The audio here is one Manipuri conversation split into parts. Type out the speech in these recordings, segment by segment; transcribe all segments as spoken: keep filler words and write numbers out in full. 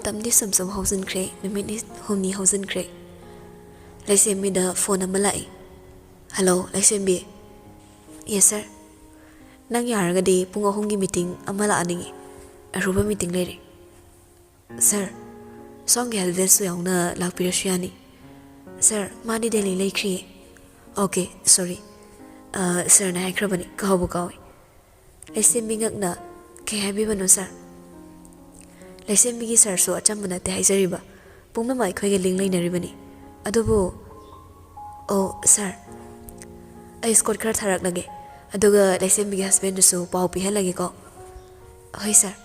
ꯃꯇꯝꯗꯤ ꯁꯨꯝ ꯁꯨꯝ ꯍꯧꯖꯤꯟꯈ꯭ꯔꯦ, ꯅꯨꯃꯤꯠ ꯅꯤ-, ꯍꯨꯝꯅꯤ ꯍꯧꯖꯤꯟꯈ꯭ꯔꯦ꯫ ꯂꯩꯁꯦꯝꯕꯤꯗ ꯐꯣꯟ ꯑꯃ ꯂꯥꯛꯏ꯫ "ꯍꯜꯂꯣ, ꯂꯩꯁꯦꯝꯕꯤ?" "ꯌꯦꯁ, ꯁꯥꯔ?" "ꯅꯪ ꯌꯥꯔꯒꯗꯤ ꯄꯨꯡ ꯑꯍꯨꯝꯒꯤ ꯃꯤꯇꯤꯡ ꯑꯃ ꯂꯥꯛꯍꯟꯅꯤꯡꯉꯤ꯫ ꯑꯔꯨꯕ ꯃꯤꯇꯤꯡ ꯂꯩꯔꯦ꯫" "ꯁꯥꯔ, ꯁꯣꯝꯒꯤ ꯍꯦꯜꯞ ꯗꯦꯁꯛꯁꯨ ꯌꯥꯎꯅ ꯂꯥꯛꯄꯤꯔꯁꯨ ꯌꯥꯅꯤ꯫" "ꯁꯥꯔ, ꯃꯥꯗꯤ ꯗꯦꯜꯂꯤ ꯂꯩꯈ꯭ꯔꯤꯌꯦ꯫" "ꯑꯣꯀꯦ, ꯁꯣꯔꯤ꯫ ꯑ, ꯁꯥꯔꯅ ꯍꯥꯏꯈ꯭ꯔꯕꯅꯤ, ꯀꯥꯎꯕꯨ ꯀꯥꯎꯏ꯫" ꯂꯩꯁꯦꯝꯕꯤ ꯉꯛꯅ, "ꯀꯩ ꯍꯥꯏꯕꯤꯕꯅꯣ, ꯁꯥꯔ?" "ꯂꯩꯁꯦꯝꯕꯤꯒꯤ ꯁꯥꯔꯁꯨ ꯑꯆꯝꯕ ꯅꯠꯇꯦ ꯍꯥꯏꯖꯔꯤꯕ꯫ ꯄꯨꯝꯅꯃꯛ ꯑꯩꯈꯣꯏꯒ ꯂꯤꯡ ꯂꯩꯅꯔꯤꯕꯅꯤ꯫ ꯑꯗꯨꯕꯨ..." "ꯑꯣ, ꯁꯥꯔ꯫ ꯑꯩ ꯏꯁꯀꯣꯔꯠ ꯈꯔ ꯊꯥꯔꯛꯂꯒꯦ꯫ ꯑꯗꯨꯒ ꯂꯩꯁꯦꯝꯕꯤꯒꯤ ꯍꯁꯕꯦꯟꯗꯨꯁꯨ ꯄꯥꯎ ꯄꯤꯍꯜꯂꯒꯦꯀꯣ꯫" "ꯍꯣꯏ, ꯁꯥꯔ꯫"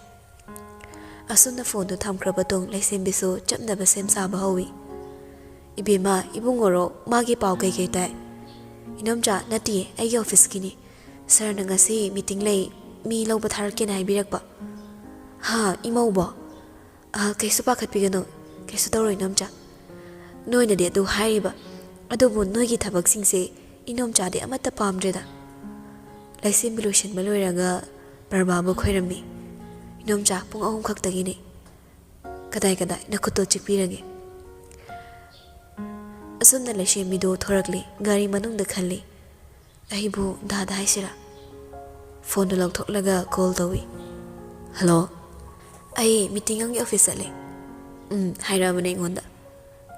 ꯑꯁꯨꯝꯅ ꯐꯣꯟꯗꯨ ꯊꯝꯈ꯭ꯔꯕ ꯇꯨꯡ ꯂꯩꯁꯦꯝꯕꯤꯁꯨ ꯆꯞꯅꯕ ꯁꯦꯝ ꯁꯥꯕ ꯍꯧꯏ꯫ "ꯏꯕꯦꯝꯃ, ꯏꯕꯨꯡꯉꯣꯔꯣ, ꯃꯥꯒꯤ ꯄꯥꯎ ꯀꯩꯀꯩ ꯇꯥꯏ?" "ꯏꯅꯣꯝꯆꯥ, ꯅꯠꯇꯤꯌꯦ, ꯑꯩꯒꯤ ꯑꯣꯐꯤꯁꯀꯤꯅꯤ꯫ ꯁꯥꯔꯅ ꯉꯁꯤ ꯃꯤꯇꯤꯡ ꯂꯩ, ꯃꯤ ꯂꯧꯕ ꯊꯥꯔꯛꯀꯦꯅ ꯍꯥꯏꯕꯤꯔꯛꯄ꯫" "ꯍꯥ, ꯏꯃꯧꯕꯣ?" "ꯑ, ꯀꯩꯁꯨ ꯄꯥꯈꯠꯄꯤꯒꯅꯨ, ꯀꯩꯁꯨ ꯇꯧꯔꯣꯏ, ꯏꯅꯣꯝꯆꯥ꯫ ꯅꯣꯏꯅꯗꯤ ꯑꯗꯨ ꯍꯥꯏꯔꯤꯕ, ꯑꯗꯨꯕꯨ ꯅꯣꯏꯒꯤ ꯊꯕꯛꯁꯤꯡꯁꯦ ꯏꯅꯣꯝꯆꯥꯗꯤ ꯑꯃꯠꯇ ꯄꯥꯝꯗ꯭ꯔꯦꯗ꯫" ꯂꯩꯁꯦꯝꯕꯤ ꯂꯣꯏꯁꯤꯟꯕ ꯂꯣꯏꯔꯒ ꯄ꯭ꯔꯚꯥꯕꯨ ꯈꯣꯏꯔꯝꯃꯤ꯫ "ꯏꯅꯣꯝꯆꯥ, ꯄꯨꯡ ꯑꯍꯨꯝ ꯈꯛꯇꯒꯤꯅꯤ꯫ ꯀꯗꯥꯏ ꯀꯗꯥꯏ, ꯅꯈꯨꯠꯇꯣ ꯆꯤꯛꯄꯤꯔꯒꯦ꯫" ꯑꯁꯨꯝꯅ ꯂꯩꯁꯦꯝꯕꯤꯗꯨ ꯊꯣꯔꯛꯂꯤ, ꯒꯥꯔꯤ ꯃꯅꯨꯡꯗ ꯈꯜꯂꯤ꯫ "ꯑꯩꯕꯨ ꯗꯥꯗꯥ ꯍꯥꯏꯁꯤꯔꯥ?" ꯐꯣꯟꯗꯨ ꯂꯧꯊꯣꯛꯂꯒ ꯀꯣꯜ ꯇꯧꯏ꯫ "ꯍꯜꯂꯣ꯫" "ꯑꯩ ꯃꯤꯇꯤꯡ ꯑꯃꯒꯤ ꯑꯣꯐꯤꯁ ꯆꯠꯂꯦ꯫" "ꯎꯝ, ꯍꯥꯏꯔꯛꯑꯕꯅꯦ ꯑꯩꯉꯣꯟꯗ꯫"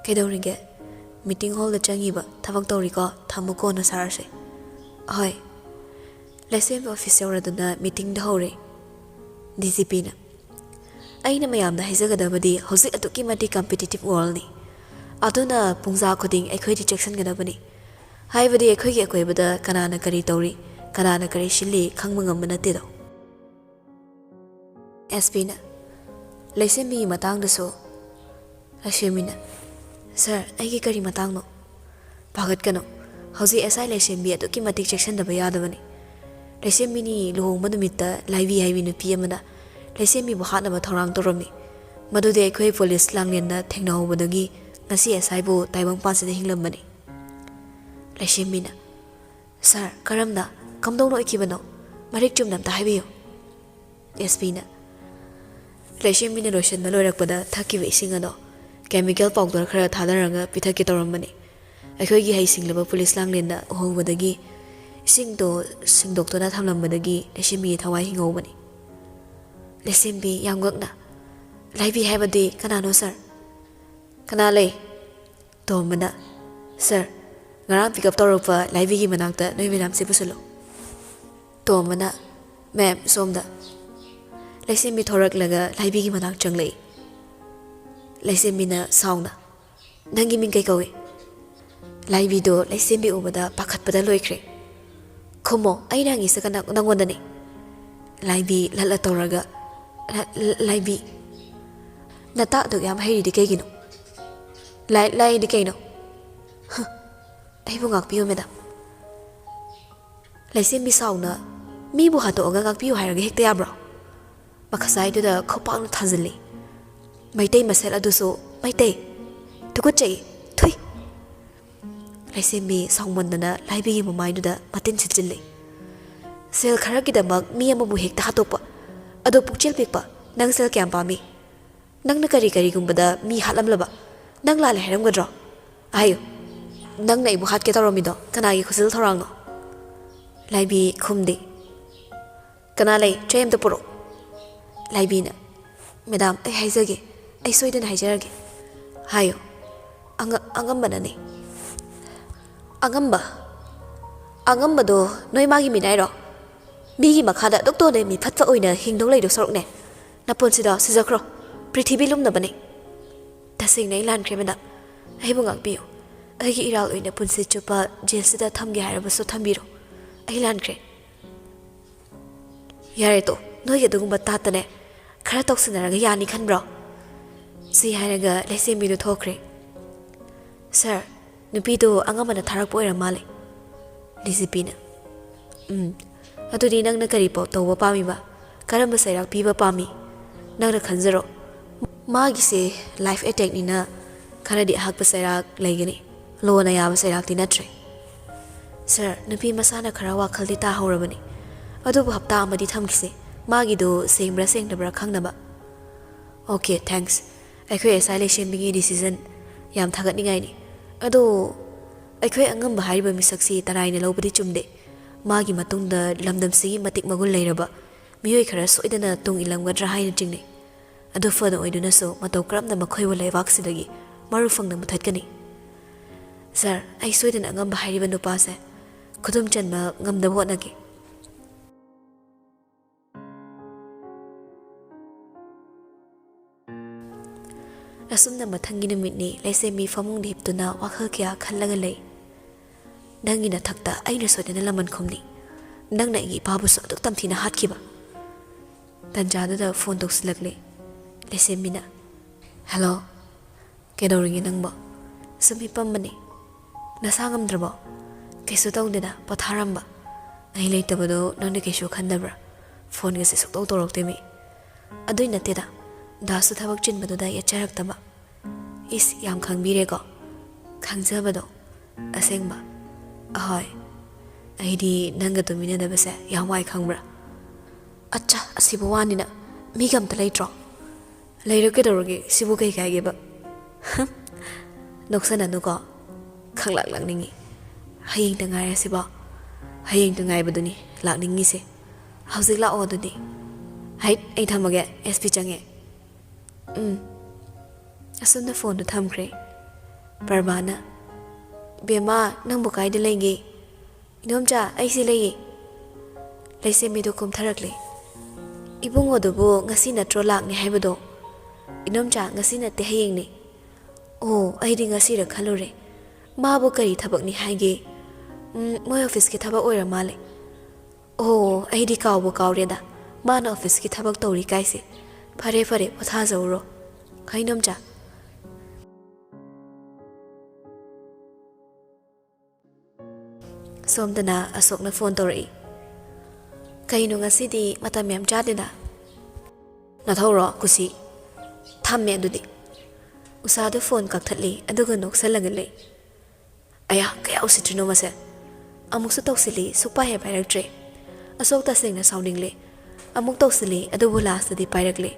"ꯀꯩꯗꯧꯔꯤꯒꯦ?" "ꯃꯤꯇꯤꯡ ꯍꯣꯜꯗ ꯆꯪꯉꯤꯕ, ꯊꯕꯛ ꯇꯧꯔꯤꯀꯣ, ꯊꯝꯃꯣ, ꯀꯣꯟꯅ ꯁꯥꯔꯁꯦ꯫" "ꯍꯣꯏ꯫" ꯂꯩꯁꯦꯝꯕꯤ ꯑꯣꯐꯤꯁ ꯌꯧꯔꯗꯨꯅ ꯃꯤꯇꯤꯡꯗ ꯍꯧꯔꯦ꯫ ꯗꯤ ꯖꯤ ꯄꯤꯅ, "ꯑꯩꯅ ꯃꯌꯥꯝꯗ ꯍꯥꯏꯖꯒꯗꯕꯗꯤ ꯍꯧꯖꯤꯛ ꯑꯗꯨꯛꯀꯤ ꯃꯇꯤꯛ ꯀꯝꯄꯤꯇꯤꯇꯤꯞ ꯋꯥꯔꯜꯅꯤ꯫ ꯑꯗꯨꯅ ꯄꯨꯡꯖꯥ ꯈꯨꯗꯤꯡ ꯑꯩꯈꯣꯏꯗꯤ ꯆꯦꯛꯁꯤꯟꯒꯗꯕꯅꯤ꯫ ꯍꯥꯏꯕꯗꯤ ꯑꯩꯈꯣꯏꯒꯤ ꯑꯀꯣꯏꯕꯗ ꯀꯅꯥꯅ ꯀꯔꯤ ꯇꯧꯔꯤ, ꯀꯅꯥꯅ ꯀꯔꯤ ꯁꯤꯜꯂꯤ ꯈꯪꯕ ꯉꯝꯕ ꯅꯠꯇꯦꯗꯣ꯫" ꯑꯦꯁ ꯄꯤꯅ, "ꯂꯩꯁꯦꯝꯕꯤꯒꯤ ꯃꯇꯥꯡꯗꯁꯨ?" ꯂꯩꯁꯦꯝꯕꯤꯅ, "ꯁꯥꯔ, ꯑꯩꯒꯤ ꯀꯔꯤ ꯃꯇꯥꯡꯅꯣ?" "ꯄꯥꯈꯠꯀꯅꯨ꯫ ꯍꯧꯖꯤꯛ ꯑꯦꯁ ꯑꯥꯏ ꯂꯩꯁꯦꯝꯕꯤ ꯑꯗꯨꯛꯀꯤ ꯃꯇꯤꯛ ꯆꯦꯛꯁꯤꯟꯗꯕ ꯌꯥꯗꯕꯅꯤ꯫ ꯂꯩꯁꯦꯝꯕꯤꯅꯤ ꯂꯨꯍꯣꯡꯕ ꯅꯨꯃꯤꯠꯇ ꯂꯥꯏꯕꯤ ꯍꯥꯏꯕꯤ ꯅꯨꯄꯤ ꯑꯃꯅ ꯂꯩꯁꯦꯝꯕꯤꯕꯨ ꯍꯥꯠꯅꯕ ꯊꯧꯔꯥꯡ ꯇꯧꯔꯝꯃꯤ꯫ ꯃꯗꯨꯗꯤ ꯑꯩꯈꯣꯏ ꯄꯨꯂꯤꯁ ꯂꯥꯡꯂꯦꯟꯗ ꯊꯦꯡꯅꯍꯧꯕꯗꯒꯤ ꯉꯁꯤ ꯑꯦꯁ ꯑꯥꯏꯕꯨ ꯇꯥꯏꯕꯪꯄꯥꯟꯁꯤꯗ ꯍꯤꯡꯂꯝꯕꯅꯤ꯫" ꯂꯩꯁꯦꯝꯕꯤꯅ, "ꯁꯥꯔ, ꯀꯔꯝꯅ? ꯀꯝꯗꯧꯅ ꯑꯣꯏꯈꯤꯕꯅꯣ? ꯃꯔꯤꯛ ꯆꯨꯝꯅ ꯑꯝꯇ ꯍꯥꯏꯕꯤꯌꯨ꯫" ꯑꯦꯁ ꯄꯤꯅ, ꯂꯩꯁꯦꯝꯕꯤꯅ ꯂꯣꯏꯁꯤꯟꯕ ꯂꯣꯏꯔꯛꯄꯗ ꯊꯛꯈꯤꯕ ꯏꯁꯤꯡ ꯑꯗꯣ chemical powder ꯈꯔ ꯊꯥꯗꯔꯒ ꯄꯤꯊꯛꯀꯦ ꯇꯧꯔꯝꯕꯅꯤ꯫ ꯑꯩꯈꯣꯏꯒꯤ ꯍꯩ ꯁꯤꯡꯂꯕ ꯄꯨꯂꯤꯁ ꯂꯥꯡꯂꯦꯟꯅ ꯎꯍꯧꯕꯗꯒꯤ ꯏꯁꯤꯡꯗꯣ ꯁꯦꯡꯗꯣꯛꯇꯨꯅ ꯊꯝꯂꯝꯕꯗꯒꯤ ꯂꯩꯁꯦꯝꯕꯤꯒꯤ ꯊꯋꯥꯏ ꯍꯤꯡꯍꯧꯕꯅꯤ꯫ ꯂꯩꯁꯦꯝꯕꯤ ꯌꯥꯝ ꯉꯛꯅ, "ꯂꯥꯏꯕꯤ ꯍꯥꯏꯕꯗꯤ ꯀꯅꯥꯅꯣ, ꯁꯥꯔ?" "ꯀꯅꯥ ꯂꯩ?" ꯇꯣꯝꯕꯅ, "ꯁꯥꯔ, ꯉꯔꯥꯡ pick up ꯇꯧꯔꯛꯄ ꯂꯥꯏꯕꯤꯒꯤ ꯃꯅꯥꯛꯇ ꯅꯣꯏ ꯃꯦꯗꯥꯝꯁꯦ ꯄꯨꯁꯜꯂꯨ꯫" ꯇꯣꯝꯕꯅ, "ꯃꯦꯝ, ꯁꯣꯝꯗ꯫" ꯂꯩꯁꯦꯝꯕꯤ ꯊꯣꯔꯛꯂꯒ ꯂꯥꯏꯕꯤꯒꯤ ꯃꯅꯥꯛ ꯆꯪꯂꯛꯏ꯫ ꯂꯩꯁꯦꯝꯕꯤꯅ ꯁꯥꯎꯅ, "ꯅꯪꯒꯤ ꯃꯤꯡ ꯀꯩ ꯀꯧꯏ?" ꯂꯥꯏꯕꯤꯗꯣ ꯂꯩꯁꯦꯝꯕꯤ ꯎꯕꯗ ꯄꯥꯈꯠꯄꯗ ꯂꯣꯏꯈ꯭ꯔꯦ꯫ "ꯈꯨꯝꯃꯣ, ꯑꯩꯅ ꯍꯪꯉꯤꯁꯦ ꯀꯅꯥ-, ꯅꯪꯉꯣꯟꯗꯅꯦ꯫" ꯂꯥꯏꯕꯤ ꯂꯠꯂ ꯇꯧꯔꯒ, "ꯂ-, ꯂ-, ꯂꯥꯏꯕꯤ, ꯅꯇꯥ ꯑꯗꯨꯛ ꯌꯥꯝ ꯍꯩꯔꯤꯗꯤ ꯀꯩꯒꯤꯅꯣ? ꯂꯥꯏ-, ꯂꯥꯏꯗꯤ ꯀꯩꯅꯣ? ꯍ, ꯑꯩꯕꯨ ꯉꯥꯛꯄꯤꯌꯨ, ꯃꯦꯗꯥꯝ꯫" ꯂꯩꯁꯦꯝꯕꯤ ꯁꯥꯎꯅ, "ꯃꯤꯕꯨ ꯍꯥꯠꯇꯣꯛꯑꯒ ꯉꯥꯛꯄꯤꯌꯨ ꯍꯥꯏꯔꯒ ꯍꯦꯛꯇ ꯌꯥꯕ꯭ꯔꯣ?" ꯃꯈꯁꯥꯏꯗꯨꯗ ꯈꯨꯄꯥꯛꯅ ꯊꯥꯖꯤꯜꯂꯤ꯫ ꯃꯩꯇꯩ ꯃꯁꯦꯜ ꯑꯗꯨꯁꯨ ꯃꯩꯇꯩ꯫ ꯇꯨꯀꯠꯆꯩ꯫ ꯊꯨꯏ꯫ ꯂꯩꯁꯦꯝꯕꯤ ꯁꯥꯎꯃꯟꯗꯅ ꯂꯥꯏꯕꯤꯒꯤ ꯃꯃꯥꯏꯗꯨꯗ ꯃꯇꯤꯟ ꯁꯤꯠꯆꯤꯜꯂꯤ꯫ "ꯁꯦꯜ ꯈꯔꯒꯤꯗꯃꯛ ꯃꯤ ꯑꯃꯕꯨ ꯍꯦꯛꯇ ꯍꯥꯠꯇꯣꯛꯄ꯫ ꯑꯗꯣ ꯄꯨꯛꯆꯦꯜ ꯄꯤꯛꯄ, ꯅꯪ ꯁꯦꯜ ꯀꯌꯥꯝ ꯄꯥꯝꯃꯤ? ꯅꯪꯅ ꯀꯔꯤ ꯀꯔꯤꯒꯨꯝꯕꯗ ꯃꯤ ꯍꯥꯠꯂꯝꯂꯕ? ꯅꯪ ꯂꯥꯜꯂꯦ ꯍꯥꯏꯔꯝꯒꯗ꯭ꯔꯣ? ꯍꯥꯏꯌꯨ꯫ ꯅꯪꯅ ꯑꯩꯕꯨ ꯍꯥꯠꯀꯦ ꯇꯧꯔꯝꯃꯤꯗꯣ ꯀꯅꯥꯒꯤ ꯈꯨꯖꯤꯜ ꯊꯧꯔꯥꯡꯅꯣ?" ꯂꯥꯏꯕꯤ ꯈꯨꯝꯗꯦ꯫ "ꯀꯅꯥ ꯂꯩ? ꯆꯩ ꯑꯝꯇ ꯄꯨꯔꯛꯑꯣ꯫" ꯂꯥꯏꯕꯤꯅ, "ꯃꯦꯗꯥꯝ, ꯑꯩ ꯍꯥꯏꯖꯒꯦ꯫ ꯑꯩ ꯁꯣꯏꯗꯅ ꯍꯥꯏꯖꯔꯒꯦ꯫" "ꯍꯥꯏꯌꯨ꯫" "ꯑꯉ-, ꯑꯉꯝꯕꯅꯅꯦ꯫" "ꯑꯉꯝꯕ? ꯑꯉꯝꯕꯗꯣ ꯅꯣꯏ ꯃꯥꯒꯤ ꯃꯤꯅꯥꯏꯔꯣ? ꯃꯤꯒꯤ ꯃꯈꯥꯗ ꯑꯗꯨꯛ ꯇꯣꯟꯅ ꯃꯤ ꯐꯠꯇ ꯑꯣꯏꯅ ꯍꯤꯡꯗꯧ ꯂꯩꯗꯧ ꯁꯔꯨꯛꯅꯦ, ꯅꯄꯨꯟꯁꯤꯗꯣ ꯁꯤꯖꯈ꯭ꯔꯣ꯫ ꯄ꯭ꯔꯤꯊꯤꯕꯤ ꯂꯨꯝꯅꯕꯅꯦ꯫" "ꯇꯁꯦꯡꯅ ꯑꯩ ꯂꯥꯟꯈ꯭ꯔꯦ, ꯃꯦꯗꯥꯝ꯫ ꯑꯩꯕꯨ ꯉꯥꯛꯄꯤꯌꯨ꯫ ꯑꯩꯒꯤ ꯏꯔꯥꯜ ꯑꯣꯏꯅ ꯄꯨꯟꯁꯤ ꯆꯨꯞꯄ ꯖꯦꯜꯁꯤꯗ ꯊꯝꯒꯦ ꯍꯥꯏꯔꯕꯁꯨ ꯊꯝꯕꯤꯔꯣ꯫ ꯑꯩ ꯂꯥꯟꯈ꯭ꯔꯦ꯫" "ꯌꯥꯔꯦ ꯇꯣ, ꯅꯣꯏꯒꯤ ꯑꯗꯨꯒꯨꯝꯕ ꯇꯥꯠꯇꯅꯦ꯫ ꯈꯔ ꯇꯧꯁꯤꯟꯅꯔꯒ ꯌꯥꯅꯤ ꯈꯟꯕ꯭ꯔꯣ?" ꯁꯤ ꯍꯥꯏꯔꯒ ꯂꯩꯁꯦꯝꯕꯤꯗꯨ ꯊꯣꯛꯈ꯭ꯔꯦ꯫ "ꯁꯥꯔ, ꯅꯨꯄꯤꯗꯨ ꯑꯉꯝꯕꯅ ꯊꯥꯔꯛꯄ ꯑꯣꯏꯔ ꯃꯥꯜꯂꯦ꯫" ꯂꯤꯖꯤꯄꯤꯅ, "ꯎꯝ, ꯑꯗꯨꯗꯤ ꯅꯪꯅ ꯀꯔꯤ ꯄꯥꯎ ꯇꯧꯕ ꯄꯥꯝꯃꯤꯕ? ꯀꯔꯝꯕ ꯆꯩꯔꯥꯛ ꯄꯤꯕ ꯄꯥꯝꯃꯤ? ꯅꯪꯅ ꯈꯟꯖꯔꯣ꯫ ꯃꯥꯒꯤꯁꯦ life attackꯅꯤꯅ ꯈꯔꯗꯤ ꯑꯍꯛꯄ ꯆꯩꯔꯥꯛ ꯂꯩꯒꯅꯤ꯫ ꯂꯣꯅ ꯌꯥꯕ ꯆꯩꯔꯥꯛꯇꯤ ꯅꯠꯇ꯭ꯔꯦ꯫" "ꯁꯥꯔ, ꯅꯨꯄꯤ ꯃꯁꯥꯅ ꯈꯔ ꯋꯥꯈꯜꯗꯤ ꯇꯥꯍꯧꯔꯕꯅꯤ꯫ ꯑꯗꯨꯕꯨ ꯍꯞꯇꯥ ꯑꯃꯗꯤ ꯊꯝꯈꯤꯁꯦ꯫ ꯃꯥꯒꯤꯗꯨ ꯁꯦꯡꯕ꯭ꯔꯥ ꯁꯦꯡꯗꯕ꯭ꯔꯥ ꯈꯪꯅꯕ꯫" "Okay, thanks. ꯑꯩꯈꯣꯏ ꯑꯦꯁ ꯑꯥꯏ ꯂꯩꯁꯦꯝꯕꯤꯒꯤ decision ꯌꯥꯝ ꯊꯥꯒꯠꯅꯤꯡꯉꯥꯏꯅꯤ꯫ ꯑꯗꯣ ꯑꯩꯈꯣꯏ ꯑꯉꯝꯕ ꯍꯥꯏꯔꯤꯕ ꯃꯤꯁꯛꯁꯤ ꯇꯔꯥꯏꯅ ꯂꯧꯕꯗꯤ ꯆꯨꯝꯗꯦ꯫ ꯃꯥꯒꯤ ꯃꯇꯨꯡꯗ ꯂꯝꯗꯝꯁꯤꯒꯤ ꯃꯇꯤꯛ ꯃꯒꯨꯟ ꯂꯩꯔꯕ ꯃꯤꯑꯣꯏ ꯈꯔ ꯁꯣꯏꯗꯅ ꯇꯨꯡ ꯏꯜꯂꯝꯒꯗ꯭ꯔꯥ ꯍꯥꯏꯅ ꯆꯤꯡꯅꯩ꯫ ꯑꯗꯨ ꯐꯅ ꯑꯣꯏꯗꯨꯅꯁꯨ ꯃꯇꯧ ꯀꯔꯝꯅ ꯃꯈꯣꯏꯕꯨ ꯂꯩꯕꯥꯛꯁꯤꯗꯒꯤ ꯃꯔꯨ ꯐꯪꯅ ꯃꯨꯊꯠꯀꯅꯤ? ꯁꯥꯔ, ꯑꯩ ꯁꯣꯏꯗꯅ ꯑꯉꯝꯕ ꯍꯥꯏꯔꯤꯕ ꯅꯨꯄꯥꯁꯦ ꯈꯨꯗꯨꯝ ꯆꯟꯕ ꯉꯝꯅꯕ ꯍꯣꯠꯅꯒꯦ"꯫ ꯑꯁꯨꯝꯅ ꯃꯊꯪꯒꯤ ꯅꯨꯃꯤꯠꯅꯤ꯫ ꯂꯩꯁꯦꯝꯕꯤ ꯐꯃꯨꯡꯗ ꯍꯤꯞꯇꯨꯅ ꯋꯥꯈꯜ ꯀꯌꯥ ꯈꯜꯂꯒ ꯂꯩ꯫ "ꯅꯪꯒꯤ ꯅꯊꯛꯇ ꯑꯩꯅ ꯁꯣꯏꯗꯅ ꯂꯃꯟ ꯈꯨꯝꯅꯤ꯫ ꯅꯪꯅ ꯑꯩꯒꯤ ꯏꯄꯥꯕꯨꯁꯨ ꯑꯗꯨꯛ ꯇꯝꯊꯤꯅ ꯍꯥꯠꯈꯤꯕ"꯫ ꯇꯟꯖꯥꯗꯨꯗ ꯐꯣꯟ ꯇꯧꯁꯤꯜꯂꯛꯂꯦ꯫ ꯂꯩꯁꯦꯝꯕꯤꯅ, "ꯍꯦꯜꯂꯣ, ꯀꯩꯗꯧꯔꯤꯒꯦ ꯅꯪꯕꯣ?" "ꯁꯨꯝ ꯍꯤꯞꯄꯝꯕꯅꯤ"꯫ "ꯅꯁꯥ ꯉꯝꯗ꯭ꯔꯕꯣ?" "ꯀꯩꯁꯨ ꯇꯧꯗꯦꯗ, ꯄꯣꯊꯥꯔꯝꯕ꯫ ꯑꯩ ꯂꯩꯇꯕꯗꯣ ꯅꯪꯗꯤ ꯀꯩꯁꯨ ꯈꯟꯗꯕ꯭ꯔꯥ? ꯐꯣꯟꯒꯁꯦ ꯁꯨꯛꯇꯧ ꯇꯧꯔꯛꯇꯦ ꯃꯤ"꯫ "ꯑꯗꯨꯏ ꯅꯠꯇꯦꯗ, ꯗꯥꯁꯁꯨ ꯊꯕꯛ ꯆꯤꯟꯕꯗꯨꯗ ꯌꯦꯠꯆꯔꯛꯇꯕ"꯫ "ꯏꯁ, ꯌꯥꯝ ꯈꯪꯕꯤꯔꯦꯀꯣ"꯫ "ꯈꯪꯖꯕꯗꯣ"꯫ "ꯑꯁꯦꯡꯕ"꯫ "ꯑꯍꯣꯏ, ꯑꯩꯗꯤ ꯅꯪꯒ ꯇꯨꯃꯤꯟꯅꯗꯕꯁꯦ ꯌꯥꯝ ꯋꯥꯏ ꯈꯪꯕ꯭ꯔꯥ"꯫ "ꯑꯠꯆꯥ, ꯑꯁꯤꯕꯨ ꯋꯥꯅꯤꯅ, ꯃꯤꯒ ꯑꯝꯇ ꯂꯩꯇ꯭ꯔꯣ?" "ꯂꯩꯔꯣꯏ ꯀꯩꯗꯧꯔꯒꯦ, ꯁꯤꯕꯨ ꯀꯩ ꯀꯥꯏꯒꯦꯕ?" ꯅꯣꯛꯁꯟꯅꯅꯨꯀꯣ, ꯈꯪꯂꯥꯛ ꯂꯥꯛꯅꯤꯡꯉꯤ꯫ ꯍꯌꯦꯡꯇ ꯉꯥꯏꯔꯁꯤꯕꯣ꯫ ꯍꯌꯦꯡꯇ ꯉꯥꯏꯕꯗꯨꯅꯤ ꯂꯥꯛꯅꯤꯡꯉꯤꯁꯦ꯫ ꯍꯧꯖꯤꯛ ꯂꯥꯛꯑꯣ ꯑꯗꯨꯗꯤ꯫ ꯍꯩꯠ, ꯑꯩ ꯊꯝꯃꯒꯦ, ꯑꯦꯁ ꯄꯤ ꯆꯪꯉꯦ꯫ ꯎꯝ꯫ ꯑꯁꯨꯝꯅ ꯐꯣꯟꯗꯨ ꯊꯝꯈ꯭ꯔꯦ꯫ ꯄ꯭ꯔꯚꯥꯅ, "ꯕꯦꯝꯃ, ꯅꯪꯕꯨ ꯀꯥꯏꯗ ꯂꯩꯒꯦ?" "ꯏꯗꯣꯝꯆꯥ, ꯑꯩ ꯁꯤ ꯂꯩꯌꯦ"꯫ ꯂꯩꯁꯦꯝꯕꯤꯗꯨ ꯀꯨꯝꯊꯔꯛꯂꯦ꯫ "ꯏꯕꯨꯡꯉꯣꯗꯨꯕꯨ ꯉꯁꯤ ꯅꯠꯇ꯭ꯔꯣ ꯂꯥꯛꯅꯤ ꯍꯥꯏꯕꯗꯣ?" "ꯏꯗꯣꯝꯆꯥ, ꯉꯁꯤ ꯅꯠꯇꯦ, ꯍꯌꯦꯡꯅꯤ"꯫ "ꯑꯣ, ꯑꯩꯗꯤ ꯉꯁꯤꯔ ꯈꯜꯂꯨꯔꯦ꯫ ꯃꯥꯕꯨ ꯀꯔꯤ ꯊꯕꯛꯅꯤ ꯍꯥꯏꯒꯦ? ꯎꯝ, ꯃꯣꯏ ꯑꯣꯐꯤꯁꯀꯤ ꯊꯕꯛ ꯑꯣꯏꯔ ꯃꯥꯜꯂꯦ꯫ ꯑꯣ, ꯑꯩꯗꯤ ꯀꯥꯎꯕꯨ ꯀꯥꯎꯔꯦꯗ, ꯃꯥꯅ ꯑꯣꯐꯤꯁꯀꯤ ꯊꯕꯛ ꯇꯧꯔꯤ ꯀꯥꯏꯁꯦ꯫ ꯐꯔꯦ, ꯐꯔꯦ, ꯄꯣꯊꯥꯖꯧꯔꯣ꯫ ꯍꯣꯏ, ꯏꯗꯣꯝꯆꯥ"꯫ ꯁꯣꯝꯗꯅ ꯑꯁꯣꯛꯅ ꯐꯣꯟ ꯇꯧꯔꯛꯏ꯫ "ꯀꯩꯅꯣ ꯉꯁꯤꯗꯤ ꯃꯇꯝ ꯌꯥꯝ ꯆꯥꯗꯦꯗ"꯫ "ꯅꯊꯧꯔꯣ, ꯀꯨꯁꯤ"꯫ "ꯊꯝꯃꯦ ꯑꯗꯨꯗꯤ"꯫ ꯎꯁꯥꯗꯨ ꯐꯣꯟ ꯀꯛꯊꯠꯂꯤ, ꯑꯗꯨꯒ ꯅꯣꯛꯁꯜꯂꯒ ꯂꯩ꯫ "ꯑꯌꯥ, ꯀꯌꯥ ꯎꯁꯤꯠꯇ꯭ꯔꯤꯅꯣ ꯃꯁꯦ"꯫ ꯑꯃꯨꯛꯁꯨ ꯇꯧꯁꯤꯜꯂꯤ, ꯁꯨꯛꯄꯥꯏ ꯍꯦꯛ ꯄꯥꯏꯔꯛꯇ꯭ꯔꯦ꯫ ꯑꯁꯣꯛ ꯇꯁꯦꯡꯅ ꯁꯥꯎꯅꯤꯡꯂꯦ꯫ ꯑꯃꯨꯛ ꯇꯧꯁꯤꯜꯂꯤ, ꯑꯗꯨꯕꯨ ꯂꯥꯁꯇꯗꯤ ꯄꯥꯏꯔꯛꯂꯦ꯫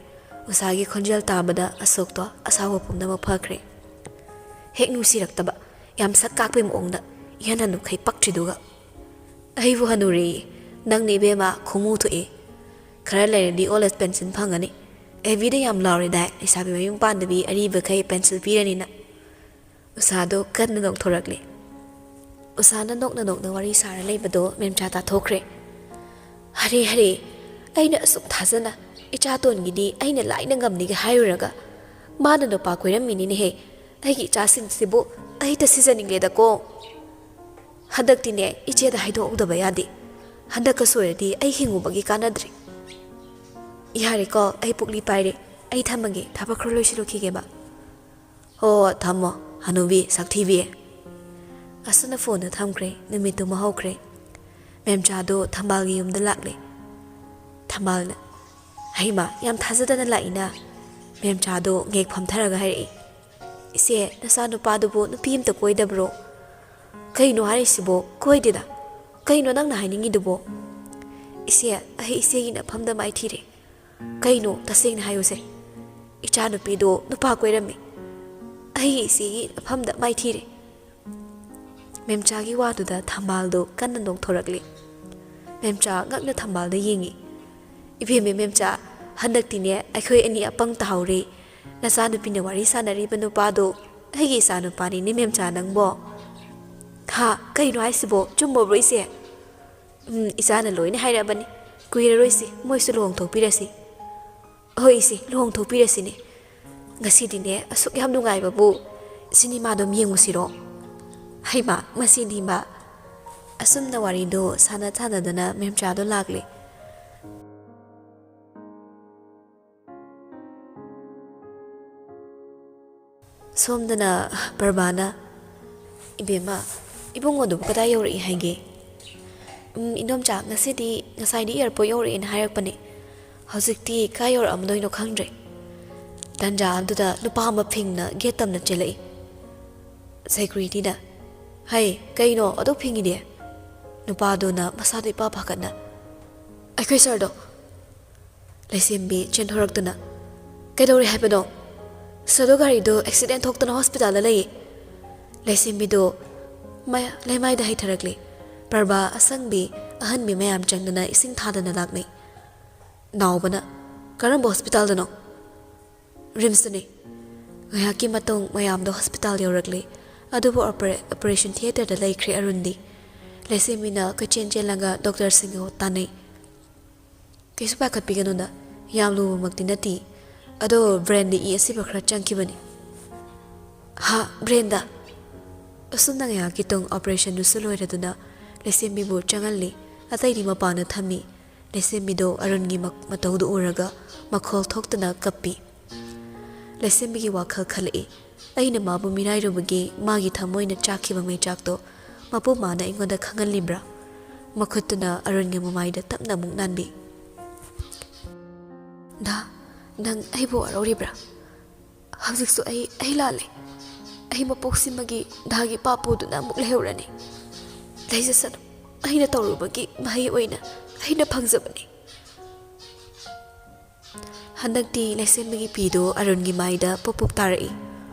ꯎꯁꯥꯒꯤ ꯈꯣꯟꯖꯦꯜ ꯇꯥꯕꯗ ꯑꯁꯣꯛꯇꯣ ꯑꯁꯥꯎꯕ ꯄꯨꯝꯅꯃꯛ ꯐꯈ꯭ꯔꯦ꯫ ꯍꯦꯛ ꯅꯨꯡꯁꯤꯔꯛꯇꯕ, ꯌꯥꯝ ꯁꯛ ꯀꯥꯛꯄꯩ ꯃꯑꯣꯡꯗ ꯏꯍꯟ ꯍꯟꯅꯨꯈꯩ ꯄꯛꯇ꯭ꯔꯤꯗꯨꯒ꯫ "ꯑꯩꯕꯨ ꯍꯟꯅꯨꯔꯦꯌꯦ꯫ ꯅꯪꯅ ꯏꯕꯦꯝꯃ ꯈꯣꯡꯃꯨ ꯊꯣꯛꯑꯦ꯫ ꯈꯔ ꯂꯩꯔꯗꯤ ꯑꯣꯜ ꯑꯦꯖ ꯄꯦꯟꯁꯤꯟ ꯐꯪꯒꯅꯤ꯫ ꯑꯦꯕꯤꯗ ꯌꯥꯝ ꯂꯥꯎꯔꯦꯗꯥꯏ, ꯂꯩꯁꯥꯕꯤ ꯃꯌꯨꯝ ꯄꯥꯟꯗꯕꯤ ꯑꯔꯤꯕꯈꯩ ꯄꯦꯟꯁꯤꯜ ꯄꯤꯔꯅꯤꯅ"꯫ ꯎꯁꯥꯗꯣ ꯀꯟꯅ ꯅꯣꯛꯊꯣꯔꯛꯂꯦ꯫ ꯎꯁꯥꯅ ꯅꯣꯛꯅ ꯅꯣꯛꯅ ꯋꯥꯔꯤ ꯁꯥꯔ ꯂꯩꯕꯗꯣ ꯃꯦꯝꯆꯥ ꯇꯥꯊꯣꯛꯈ꯭ꯔꯦ꯫ "ꯍꯔꯦ ꯍꯔꯦ, ꯑꯩꯅ ꯑꯁꯨꯛ ꯊꯥꯖꯅ ꯏꯆꯥꯇꯣꯟꯒꯤꯗꯤ ꯑꯩꯅ ꯂꯥꯏꯅ ꯉꯝꯅꯤꯒ ꯍꯥꯏꯔꯨꯔꯒ, ꯃꯥꯅ ꯅꯨꯄꯥ ꯀꯣꯏꯔꯝꯃꯤꯅꯤꯅꯦꯍꯦ꯫ ꯑꯩꯒꯤ ꯏꯆꯥꯁꯤꯡꯁꯤꯕꯨ ꯑꯩ ꯇꯁꯤꯖꯅꯤꯡꯂꯦꯗꯀꯣ꯫ ꯍꯟꯗꯛꯇꯤꯅꯦ, ꯏꯆꯦꯗ ꯍꯥꯏꯗꯣꯛꯍꯧꯗꯕ ꯌꯥꯗꯦ꯫ ꯍꯟꯗꯛꯀ ꯁꯣꯏꯔꯗꯤ ꯑꯩ ꯍꯤꯡꯉꯨꯕꯒꯤ ꯀꯥꯟꯅꯗ꯭ꯔꯦ꯫ ꯌꯥꯔꯦꯀꯣ, ꯑꯩ ꯄꯨꯛꯂꯤ ꯄꯥꯏꯔꯦ꯫ ꯑꯩ ꯊꯝꯃꯒꯦ, ꯊꯕꯛ ꯈꯔ ꯂꯣꯏꯁꯤꯜꯂꯨꯈꯤꯒꯦꯕ"꯫ "ꯍꯣ, ꯊꯝꯃꯣ, ꯍꯅꯨꯕꯤ ꯁꯛꯊꯤꯕꯤ"꯫ ꯑꯁꯨꯝꯅ ꯐꯣꯟꯗꯣ ꯊꯝꯈ꯭ꯔꯦ꯫ ꯅꯨꯃꯤꯠꯇꯨꯃ ꯍꯧꯈ꯭ꯔꯦ꯫ ꯃꯦꯝꯆꯥꯗꯣ ꯊꯝꯕꯥꯜꯒꯤ ꯌꯨꯝꯗ ꯂꯥꯛꯂꯦ꯫ ꯊꯝꯕꯥꯜꯅ, "ꯍꯩꯃꯥ, ꯌꯥꯝ ꯊꯥꯖꯗꯅ ꯂꯥꯛꯏꯅ"꯫ ꯃꯦꯝꯆꯥꯗꯣ ꯉꯦꯛ ꯐꯝꯊꯔꯒ ꯍꯥꯏꯔꯛꯏ, "ꯏꯆꯦ, ꯅꯆꯥꯅꯨꯄꯥꯗꯨꯕꯨ ꯅꯨꯄꯤ ꯑꯝꯇ ꯀꯣꯏꯗꯕ꯭ꯔꯣ?" "ꯀꯩꯅꯣ ꯍꯥꯏꯔꯤꯁꯤꯕꯣ? ꯀꯣꯏꯗꯦꯗ꯫ ꯀꯩꯅꯣ ꯅꯪꯅ ꯍꯥꯏꯅꯤꯡꯉꯤꯗꯨꯕꯣ?" "ꯏꯆꯦ, ꯑꯩ ꯏꯆꯦꯒꯤ ꯅꯐꯝꯗ ꯃꯥꯏꯊꯤꯔꯦ"꯫ "ꯀꯩꯅꯣ? ꯇꯁꯦꯡꯅ ꯍꯥꯏꯌꯨꯁꯦ"꯫ "ꯏꯆꯥꯅꯨꯄꯤꯗꯣ ꯅꯨꯄꯥ ꯀꯣꯏꯔꯝꯃꯤ꯫ ꯑꯩꯒꯤ ꯏꯆꯦꯒꯤ ꯃꯐꯝꯗ ꯃꯥꯏꯊꯤꯔꯦ"꯫ ꯃꯦꯝꯆꯥꯒꯤ ꯋꯥꯗꯨꯗ ꯊꯝꯕꯥꯜꯗꯣ ꯀꯟꯅ ꯅꯣꯛꯊꯣꯔꯛꯂꯦ꯫ ꯃꯦꯝꯆꯥ ꯉꯛꯅ ꯊꯝꯕꯥꯜꯗ ꯌꯦꯡꯉꯤ꯫ "ꯏꯕꯦꯝꯃ ꯃꯦꯝꯆꯥ, ꯍꯟꯗꯛꯇꯤꯅꯦ ꯑꯩꯈꯣꯏ ꯑꯅꯤ ꯑꯄꯪ ꯇꯥꯍꯧꯔꯦ꯫ ꯅꯆꯥꯅꯨꯄꯤꯅ ꯋꯥꯔꯤ ꯁꯥꯟꯅꯔꯤꯕ ꯅꯨꯄꯥꯗꯣ ꯑꯩꯒꯤ ꯏꯆꯥꯅꯨꯄꯥꯅꯤꯅꯦ ꯃꯦꯝꯆꯥ ꯅꯪꯕꯣ"꯫ "ꯍꯥ? ꯀꯩꯅꯣ ꯍꯥꯏꯁꯤꯕꯣ? ꯆꯨꯝꯃꯕ꯭ꯔꯣ ꯏꯆꯦ?" "ꯎꯝ, ꯏꯆꯥꯅ ꯂꯣꯏꯅ ꯍꯥꯏꯔꯕꯅꯤ꯫ ꯀꯨꯏꯔꯔꯣꯏꯁꯤ, ꯃꯣꯏꯁꯨ ꯂꯨꯍꯣꯡꯊꯣꯛꯄꯤꯔꯁꯤ"꯫ "ꯍꯣꯏ ꯏꯆꯦ, ꯂꯨꯍꯣꯡꯊꯣꯛꯄꯤꯔꯁꯤꯅꯦ꯫ ꯉꯁꯤꯗꯤꯅꯦ, ꯑꯁꯨꯛ ꯌꯥꯝ ꯅꯨꯡꯉꯥꯏꯕꯕꯨ, ꯁꯤꯅꯤꯃꯥꯗꯣ ꯌꯦꯡꯉꯨꯁꯤꯔꯣ"꯫ ꯍꯩꯃꯥ, ꯃꯁꯤꯗꯤꯃ꯫ ꯑꯁꯨꯝꯅ ꯋꯥꯔꯤꯗꯣ ꯁꯥꯟꯅ ꯁꯥꯟꯅꯗꯅ ꯃꯦꯝꯆꯥꯗꯣ ꯂꯥꯛꯂꯦ꯫ ꯁꯣꯝꯗꯅ ꯄ꯭ꯔꯚꯥꯅ, "ꯏꯕꯦꯝꯃ, ꯏꯕꯨꯡꯉꯣꯗꯨꯕꯨ ꯀꯗꯥꯏ ꯌꯧꯔꯛꯏ ꯍꯥꯏꯒꯦ?" "ꯎꯝ, ꯏꯟꯗꯣꯝꯆꯥ, ꯉꯁꯤꯗꯤ, ꯉꯁꯥꯏꯗꯤ ꯑꯦꯌꯥꯔꯄꯣꯔꯠ ꯌꯧꯔꯛꯑꯦꯅ ꯍꯥꯏꯔꯛꯄꯅꯦ꯫ ꯍꯧꯖꯤꯛꯇꯤ ꯀꯥꯏ ꯌꯧꯔꯛꯑꯝꯗꯣꯏꯅꯣ ꯈꯪꯗ꯭ꯔꯦ"꯫ ꯇꯟꯖꯥ ꯑꯗꯨꯗ ꯅꯨꯄꯥ ꯑꯃ ꯐꯤꯡꯅ ꯒꯦꯠ ꯇꯝꯅ ꯆꯦꯜꯂꯛꯏ꯫ ꯁꯦꯀ꯭ꯌꯨꯔꯤꯇꯤꯅ, "ꯍꯩ, ꯀꯩꯅꯣ ꯑꯗꯨꯛ ꯐꯤꯡꯉꯤꯗꯤ?" ꯅꯨꯄꯥꯗꯨꯅ ꯃꯁꯥꯗꯣ ꯏꯄꯥ ꯄꯥꯈꯠꯅ, "ꯑꯩꯈꯣꯏ ꯁꯥꯔꯗꯣ"꯫ ꯂꯩꯁꯦꯝꯕꯤ ꯆꯦꯟꯊꯣꯔꯛꯇꯨꯅ, "ꯀꯩꯗꯧꯔꯦ ꯍꯥꯏꯕꯅꯣ?" "ꯁꯣꯗꯣ ꯒꯥꯔꯤꯗꯣ ꯑꯦꯛꯁꯤꯗꯦꯟ ꯊꯣꯛꯇꯅ ꯍꯣꯁꯄꯤꯇꯥꯜꯗ ꯂꯩꯌꯦ꯫" ꯂꯩꯁꯦꯝꯕꯤꯗꯣ ꯃ-, ꯂꯩꯃꯥꯏꯗ ꯍꯩꯊꯔꯛꯂꯤ꯫ ꯄ꯭ꯔꯚꯥ ꯑꯁꯪꯕꯤ ꯑꯍꯟꯃꯤ ꯃꯌꯥꯝ ꯆꯪꯗꯅ ꯏꯁꯤꯡ ꯊꯥꯗꯅ ꯂꯥꯛꯅꯩ꯫ ꯅꯥꯎꯕꯅ, "ꯀꯔꯝꯕ ꯍꯣꯁꯄꯤꯇꯥꯜꯗꯅꯣ?" "ꯔꯤꯝꯁꯇꯅꯤ꯫" ꯉꯥꯏꯍꯥꯛꯀꯤ ꯃꯇꯨꯡ ꯃꯌꯥꯝꯗꯣ ꯍꯣꯁꯄꯤꯇꯥꯜ ꯌꯧꯔꯛꯂꯤ꯫ ꯑꯗꯨꯕꯨ ꯑꯣꯄꯔꯦ-, ꯑꯣꯄꯔꯦꯁꯟ ꯊꯤꯌꯦꯇꯔꯗ ꯂꯩꯈ꯭ꯔꯦ ꯑꯔꯨꯟꯗꯤ꯫ ꯂꯩꯁꯦꯝꯕꯤꯅ ꯀꯣꯏꯆꯦꯟ ꯆꯦꯜꯂꯒ ꯗꯣꯛꯇꯔꯁꯤꯡꯒ ꯇꯥꯟꯅꯩ꯫ "ꯀꯩꯁꯨ ꯄꯥꯈꯠꯄꯤꯒꯅꯨꯗ, ꯌꯥꯝ ꯂꯨꯕꯃꯛꯇꯤ ꯅꯠꯇꯦ꯫ ꯑꯗꯣ ꯕ꯭ꯔꯦꯟꯗ ꯏ ꯑꯁꯤꯕ ꯈꯔ ꯆꯪꯈꯤꯕꯅꯤ꯫" "ꯍꯥ, ꯕ꯭ꯔꯦꯟꯗ?" ꯑꯁꯨꯝꯅ ꯉꯥꯏꯍꯥꯛꯀꯤ ꯇꯨꯡ ꯑꯣꯄꯔꯦꯁꯟꯗꯨꯁꯨ ꯂꯣꯏꯔꯗꯨꯅ ꯂꯩꯁꯦꯝꯕꯤꯕꯨ ꯆꯪꯍꯜꯂꯤ꯫ ꯑꯇꯩꯗꯤ ꯃꯄꯥꯟꯗ ꯊꯝꯃꯤ꯫ ꯂꯩꯁꯦꯝꯕꯤꯗꯣ ꯑꯔꯨꯟꯒꯤ ꯃ-, ꯃꯇꯧꯗꯨ ꯎꯔꯒ ꯃꯈꯣꯜ ꯊꯣꯛꯇꯅ ꯀꯞꯄꯤ꯫ ꯂꯩꯁꯦꯝꯕꯤꯒꯤ ꯋꯥꯈꯜ ꯈꯜꯂꯛꯏ꯫ "ꯑꯩꯅ ꯃꯥꯕꯨ ꯃꯤꯔꯥꯏꯔꯨꯕꯒꯤ ꯃꯥꯒꯤ ꯊꯃꯣꯏꯅ ꯆꯥꯛꯈꯤꯕ ꯃꯩꯆꯥꯛꯇꯣ ꯃꯄꯨ ꯃꯥꯅ ꯑꯩꯉꯣꯟꯗ ꯈꯪꯍꯜꯂꯤꯕ꯭ꯔꯥ?" ꯃꯈꯨꯠꯇꯨꯅ ꯑꯔꯨꯟꯒꯤ ꯃꯃꯥꯏꯗ ꯇꯞꯅ ꯑꯃꯨꯛ ꯅꯥꯟꯕꯤ꯫ "ꯗꯥ, ꯅꯪ ꯑꯩꯕꯨ ꯋꯥꯔꯧꯔꯤꯕ꯭ꯔꯥ? ꯍꯧꯖꯤꯛꯁꯨ ꯑꯩ, ꯑꯩ ꯂꯥꯜꯂꯦ꯫ ꯑꯩ ꯃꯄꯣꯛꯁꯤꯃꯒꯤ ꯗꯥꯒꯤ ꯄꯥꯞ ꯄꯨꯗꯨꯅ ꯑꯃꯨꯛ ꯂꯩꯍꯧꯔꯅꯤ꯫ ꯂꯩꯖꯁꯅꯨ, ꯑꯩꯅ ꯇꯧꯔꯨꯕꯒꯤ ꯃꯍꯩ ꯑꯣꯏꯅ ꯑꯩꯅ ꯐꯪꯖꯕꯅꯤ꯫" ꯍꯟꯗꯛꯇꯤ ꯂꯩꯁꯦꯝꯕꯒꯤ ꯄꯤꯗꯨ ꯑꯔꯨꯟꯒꯤ ꯃꯥꯏꯗ ꯄꯨꯞ ꯄꯨꯞ ꯇꯥꯔꯛꯏ꯫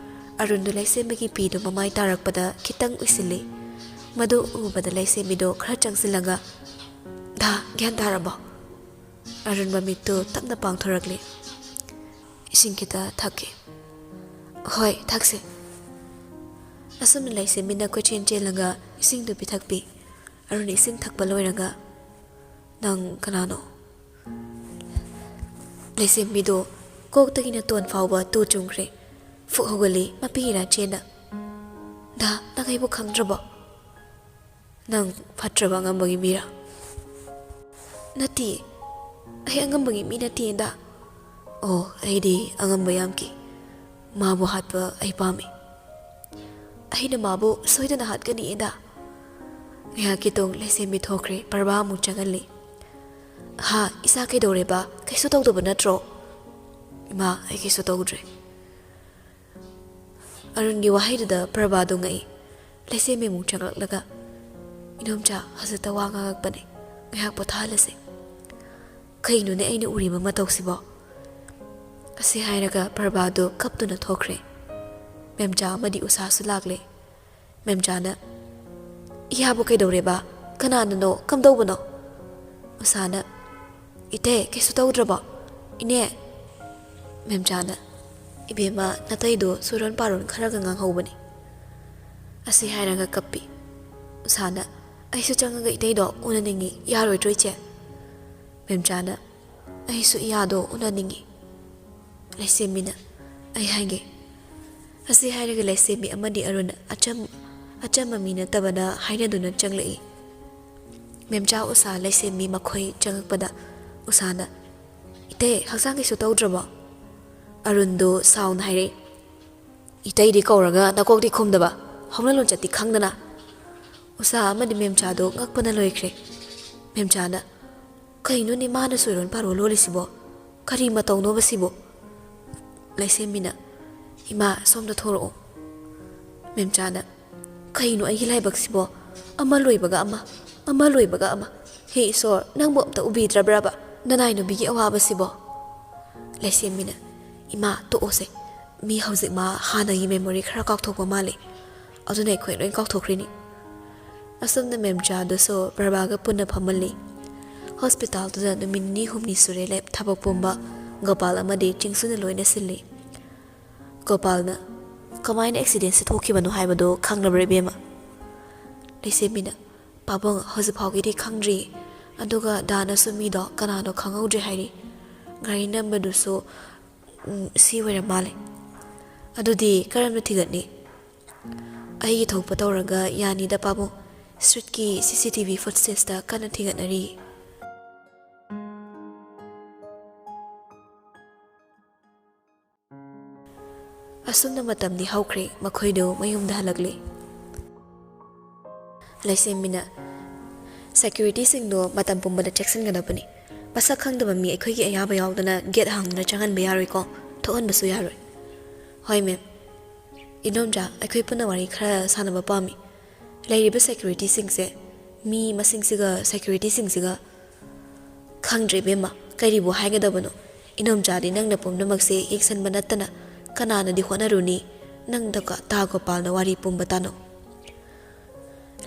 ꯑꯔꯨꯟꯗꯨ ꯂꯩꯁꯦꯝꯕꯒꯤ ꯄꯤꯗꯨ ꯃꯃꯥꯏ ꯇꯥꯔꯛꯄꯗ ꯈꯤꯇꯪ ꯎꯏꯁꯤꯜꯂꯤ꯫ ꯃꯗꯨ ꯎꯕꯗ ꯂꯩꯁꯦꯝꯕꯤꯗꯣ ꯈꯔ ꯆꯪꯁꯤꯜꯂꯒ, "ꯗꯥ, ꯒ꯭ꯌꯥꯟ ꯇꯥꯔꯕꯣ?" ꯑꯔꯨꯟ ꯃꯃꯤꯠꯇꯨ ꯇꯞꯅ ꯄꯥꯡꯊꯣꯔꯛꯂꯤ꯫ "ꯏꯁꯤꯡ ꯈꯤꯇ ꯊꯛꯀꯦ꯫" "ꯍꯣꯏ, ꯊꯛꯁꯦ꯫" ꯑꯁꯨꯝꯅ ꯂꯩꯁꯦꯝꯕꯤꯅ ꯀꯣꯏꯆꯦꯟ ꯆꯦꯜꯂꯒ ꯏꯁꯤꯡꯗꯨ ꯄꯤꯊꯛꯄꯤ꯫ ꯑꯔꯨꯟ ꯏꯁꯤꯡ ꯊꯛꯄ ꯂꯣꯏꯔꯒ, "ꯅꯪ ꯀꯅꯥꯅꯣ?" ꯂꯩꯁꯦꯝꯕꯤꯗꯣ ꯀꯣꯛꯇꯒꯤꯅ ꯇꯣꯟ ꯐꯥꯎꯕ ꯇꯨ ꯆꯨꯡꯈ꯭ꯔꯦ꯫ ꯐꯨꯛ ꯍꯧꯒꯠꯂꯤ, ꯃꯄꯤ ꯏꯔꯥ ꯆꯦꯟꯅ꯫ "ꯗꯥ, ꯅꯪ ꯑꯩꯕꯨ ꯈꯪꯗ꯭ꯔꯕꯣ?" "ꯅꯪ ꯐꯠꯇ꯭ꯔꯕ ꯑꯉꯝꯕꯒꯤ ꯃꯤꯔꯥ?" "ꯅꯠꯇꯦ, ꯑꯩ ꯑꯉꯝꯕꯒꯤ ꯃꯤ ꯅꯠꯇꯦ, ꯗꯥ꯫" "ꯑꯣ, ꯑꯩꯗꯤ ꯑꯉꯝꯕ ꯌꯥꯝ ꯀꯤ꯫ ꯃꯥꯕꯨ ꯍꯥꯠꯄ ꯑꯩ ꯄꯥꯝꯃꯤ꯫ ꯑꯩꯅ ꯃꯥꯕꯨ ꯁꯣꯏꯗꯅ ꯍꯥꯠꯀꯅꯤ, ꯗꯥ꯫" ꯉꯥꯏꯍꯥꯛꯀꯤ ꯇꯨꯡ ꯂꯩꯁꯦꯝꯕꯤ ꯊꯣꯛꯈ꯭ꯔꯦ, ꯄ꯭ꯔꯚꯥ ꯑꯃꯨꯛ ꯆꯪꯍꯜꯂꯤ꯫ "ꯍꯥ, ꯏꯆꯥ ꯀꯩꯗꯧꯔꯦꯕ? ꯀꯩꯁꯨ ꯇꯧꯗꯕ ꯅꯠꯇ꯭ꯔꯣ?" "ꯏꯃꯥ, ꯑꯩ ꯀꯩꯁꯨ ꯇꯧꯗ꯭ꯔꯦ꯫" ꯑꯔꯨꯟꯒꯤ ꯋꯥꯍꯩꯗꯨꯗ ꯄ꯭ꯔꯚꯥꯗꯣ ꯉꯛꯏ꯫ ꯂꯩꯁꯦꯝꯕꯤ ꯑꯃꯨꯛ ꯆꯪꯂꯛꯂꯒ, "ꯏꯗꯣꯝꯆꯥ, ꯍꯧꯖꯤꯛꯇ ꯋꯥ ꯉꯥꯡꯉꯛꯄꯅꯦ, ꯉꯥꯏꯍꯥꯛ ꯄꯣꯊꯥꯍꯜꯂꯁꯦ꯫" "ꯀꯩꯅꯣꯅꯦ ꯑꯩꯅ ꯎꯔꯤꯕ ꯃꯇꯧꯁꯤꯕꯣ?" ꯑꯁꯤ ꯍꯥꯏꯔꯒ ꯄ꯭ꯔꯚꯥꯗꯨ ꯀꯞꯇꯨꯅ ꯊꯣꯛꯈ꯭ꯔꯦ꯫ ꯃꯦꯝꯆꯥ ꯑꯃꯗꯤ ꯎꯁꯥꯁꯨ ꯂꯥꯛꯂꯦ꯫ ꯃꯦꯝꯆꯥꯅ, "ꯏꯌꯥꯕꯨ ꯀꯩꯗꯧꯔꯦꯕ? ꯀꯅꯥꯅꯅꯣ? ꯀꯝꯗꯧꯕꯅꯣ?" ꯎꯁꯥꯅ, "ꯏꯇꯩ, ꯀꯩꯁꯨ ꯇꯧꯗ꯭ꯔꯕꯣ? ꯏꯅꯦ?" ꯃꯦꯝꯆꯥꯅ, "ꯏꯕꯦꯝꯃ, ꯅꯇꯩꯗꯣ ꯁꯨꯔꯣꯟ ꯄꯥꯔꯣꯟ ꯈꯔꯒ ꯉꯥꯡꯍꯧꯕꯅꯤ꯫" ꯑꯁꯤ ꯍꯥꯏꯔꯒ ꯀꯞꯄꯤ꯫ ꯎꯁꯥꯅ, "ꯑꯩꯁꯨ ꯆꯪꯉꯒ ꯏꯇꯩꯗꯣ ꯎꯅꯅꯤꯡꯉꯤ, ꯌꯥꯔꯣꯏꯗ꯭ꯔꯣ ꯏꯆꯦ?" ꯃꯦꯝꯆꯥꯅ, "ꯑꯩꯁꯨ ꯏꯌꯥꯗꯣ ꯎꯅꯅꯤꯡꯉꯤ꯫" ꯂꯩꯁꯦꯝꯕꯤꯅ, "ꯑꯩ ꯍꯥꯏꯒꯦ꯫" ꯑꯁꯤ ꯍꯥꯏꯔꯒ ꯂꯩꯁꯦꯝꯕꯤ ꯑꯃꯗꯤ ꯑꯔꯨꯟ ꯑꯆꯝ-, ꯑꯆꯝꯕ ꯃꯤ ꯅꯠꯇꯕꯅ ꯍꯥꯏꯅꯗꯨꯅ ꯆꯪꯂꯛꯏ꯫ ꯃꯦꯝꯆꯥ ꯎꯁꯥ ꯂꯩꯁꯦꯝꯕꯤ ꯃꯈꯣꯏ ꯆꯪꯉꯛꯄꯗ ꯎꯁꯥꯅ, "ꯏꯇꯩ, ꯍꯛꯆꯥꯡ ꯀꯩꯁꯨ ꯇꯧꯗ꯭ꯔꯕꯣ?" ꯑꯔꯨꯟꯗꯨ ꯁꯥꯎꯅ ꯍꯥꯏꯔꯛꯏ, "ꯏꯇꯩꯗꯤ ꯀꯧꯔꯒ ꯅꯀꯣꯛꯇꯤ ꯈꯨꯝꯗꯕ, ꯍꯧꯅ ꯂꯣꯟꯆꯠꯇꯤ ꯈꯪꯗꯅ꯫" ꯎꯁꯥ ꯑꯃꯗꯤ ꯃꯦꯝꯆꯥꯗꯨ ꯉꯛꯄꯅ ꯂꯣꯏꯈ꯭ꯔꯦ꯫ ꯃꯦꯝꯆꯥꯅ, "ꯀꯩꯅꯣꯅꯦ ꯃꯥꯅ ꯁꯣꯏꯔꯣꯟ ꯄꯥꯔꯣꯟ ꯂꯣꯜꯂꯤꯁꯤꯕꯣ? ꯀꯔꯤ ꯃꯇꯧꯅꯣꯕ ꯁꯤꯕꯣ?" ꯂꯩꯁꯦꯝꯕꯤꯅ, "ꯏꯃꯥ, ꯁꯣꯝꯗ ꯊꯣꯔꯛꯑꯣ꯫" ꯃꯦꯝꯆꯥꯅ, "ꯀꯩꯅꯣ ꯑꯩꯒꯤ ꯂꯥꯏꯕꯛꯁꯤꯕꯣ? ꯑꯃ ꯂꯣꯏꯕꯒ ꯑꯃ, ꯑꯃ ꯂꯣꯏꯕꯒ ꯑꯃ꯫ ꯍꯦ ꯏꯁꯣꯔ, ꯅꯪꯕꯨ ꯑꯝꯇ ꯎꯕꯤꯗ꯭ꯔꯕ꯭ꯔꯕ ꯅꯅꯥꯏ ꯅꯨꯄꯤꯒꯤ ꯑꯋꯥꯕꯁꯤꯕꯣ?" ꯂꯩꯁꯦꯝꯕꯤꯅ, "ꯏꯃꯥ, ꯇꯣꯛꯑꯣꯁꯦ꯫ ꯃꯤ ꯍꯧꯖꯤꯛ ꯃꯥ ꯍꯥꯟꯅꯒꯤ memory ꯈꯔ ꯀꯥꯎꯊꯣꯛꯄ ꯃꯥꯜꯂꯤ꯫ ꯑꯗꯨꯅ ꯑꯩꯈꯣꯏ ꯂꯣꯏ ꯀꯥꯎꯊꯣꯛꯈ꯭ꯔꯤꯅꯤ꯫" ꯑꯁꯨꯝꯅ ꯃꯦꯝꯆꯥꯗꯨꯁꯨ ꯄ꯭ꯔꯚꯥꯒ ꯄꯨꯟꯅ ꯐꯝꯍꯜꯂꯤ꯫ ꯍꯣꯁꯄꯤꯇꯥꯜꯗꯨꯗ ꯅꯨꯃꯤꯠ ꯅꯤꯅꯤ ꯍꯨꯝꯅꯤ ꯁꯨꯔꯦ ꯂꯦꯞ-, ꯊꯕꯛ ꯄꯨꯝꯕ ꯒꯣꯄꯥꯜ ꯑꯃꯗꯤ ꯆꯤꯡꯁꯨꯅ ꯂꯣꯏꯅ ꯁꯤꯜꯂꯤ꯫ ꯒꯣꯄꯥꯜꯅ, "ꯀꯃꯥꯏꯅ accidentꯁꯦ ꯊꯣꯛꯈꯤꯕꯅꯣ ꯍꯥꯏꯕꯗꯣ ꯈꯪꯂꯕ꯭ꯔꯥ ꯏꯕꯦꯝꯃ?" ꯂꯩꯁꯦꯝꯕꯤꯅ, "ꯄꯥꯕꯨꯡ, ꯍꯧꯖꯤꯛ ꯐꯥꯎꯒꯤꯗꯤ ꯈꯪꯗ꯭ꯔꯤ꯫ ꯑꯗꯨꯒ ꯗꯥꯅꯁꯨ ꯃꯤꯗꯣ ꯀꯅꯥꯅꯣ ꯈꯪꯍꯧꯗ꯭ꯔꯦ ꯍꯥꯏꯔꯤ꯫ ꯒꯥꯔꯤ ꯅꯝꯕꯔꯗꯨꯁꯨ, ꯎꯝ, ꯁꯤ ꯑꯣꯏꯔ ꯃꯥꯜꯂꯦ꯫" "ꯑꯗꯨꯗꯤ ꯀꯔꯝꯅ ꯊꯤꯒꯠꯅꯤ?" "ꯑꯩꯒꯤ ꯊꯣꯛꯄ ꯇꯧꯔꯒ ꯌꯥꯅꯤꯗ ꯄꯥꯕꯨꯡ꯫ Streetꯀꯤ C C T V footageꯇ ꯀꯟꯅ ꯊꯤꯒꯠꯅꯔꯤ꯫" ꯑꯁꯨꯝꯅ ꯃꯇꯝꯗꯤ ꯍꯧꯈ꯭ꯔꯦ, ꯃꯈꯣꯏꯗꯨ ꯃꯌꯨꯝꯗ ꯍꯜꯂꯛꯂꯦ꯫ ꯂꯩꯁꯦꯝꯕꯤꯅ, "Securityꯁꯤꯡꯗꯣ ꯃꯇꯝ ꯄꯨꯝꯕꯗ ꯆꯦꯛꯁꯤꯟꯒꯗꯕꯅꯤ꯫ ꯃꯁꯛ ꯈꯪꯗꯕ ꯃꯤ ꯑꯩꯈꯣꯏꯒꯤ ꯑꯌꯥꯕ ꯌꯥꯎꯗꯅ gate ꯍꯥꯡꯗꯨꯅ ꯆꯪꯍꯟꯕ ꯌꯥꯔꯣꯏꯀꯣ, ꯊꯣꯛꯍꯟꯕꯁꯨ ꯌꯥꯔꯣꯏ꯫" "ꯍꯣꯏ ꯃꯦꯝ꯫ ꯏꯗꯣꯝꯆꯥ, ꯑꯩꯈꯣꯏ ꯄꯨꯟꯅ ꯋꯥꯔꯤ ꯈꯔ ꯁꯥꯟꯅꯕ ꯄꯥꯝꯃꯤ꯫ ꯂꯩꯔꯤꯕ securityꯁꯤꯡꯁꯦ, ꯃꯤ ꯃꯁꯤꯡꯁꯤꯒ securityꯁꯤꯡꯁꯤꯒ ꯈꯪꯗ꯭ꯔꯦ ꯏꯕꯦꯝꯃ, ꯀꯔꯤꯕꯨ ꯍꯥꯏꯒꯗꯕꯅꯣ? "ꯏꯅꯣꯝꯆꯥꯗꯤ ꯅꯪꯅ ꯄꯨꯝꯅꯃꯛꯁꯦ ꯌꯦꯡꯁꯤꯟꯕ ꯅꯠꯇꯅ ꯀꯅꯥꯅꯗꯤ ꯍꯣꯠꯅꯔꯨꯅꯤ? ꯅꯪꯗꯀ ꯇꯥ ꯒꯣꯄꯥꯜꯅ ꯋꯥꯔꯤ ꯄꯨꯝꯕ ꯇꯥꯅꯧ"꯫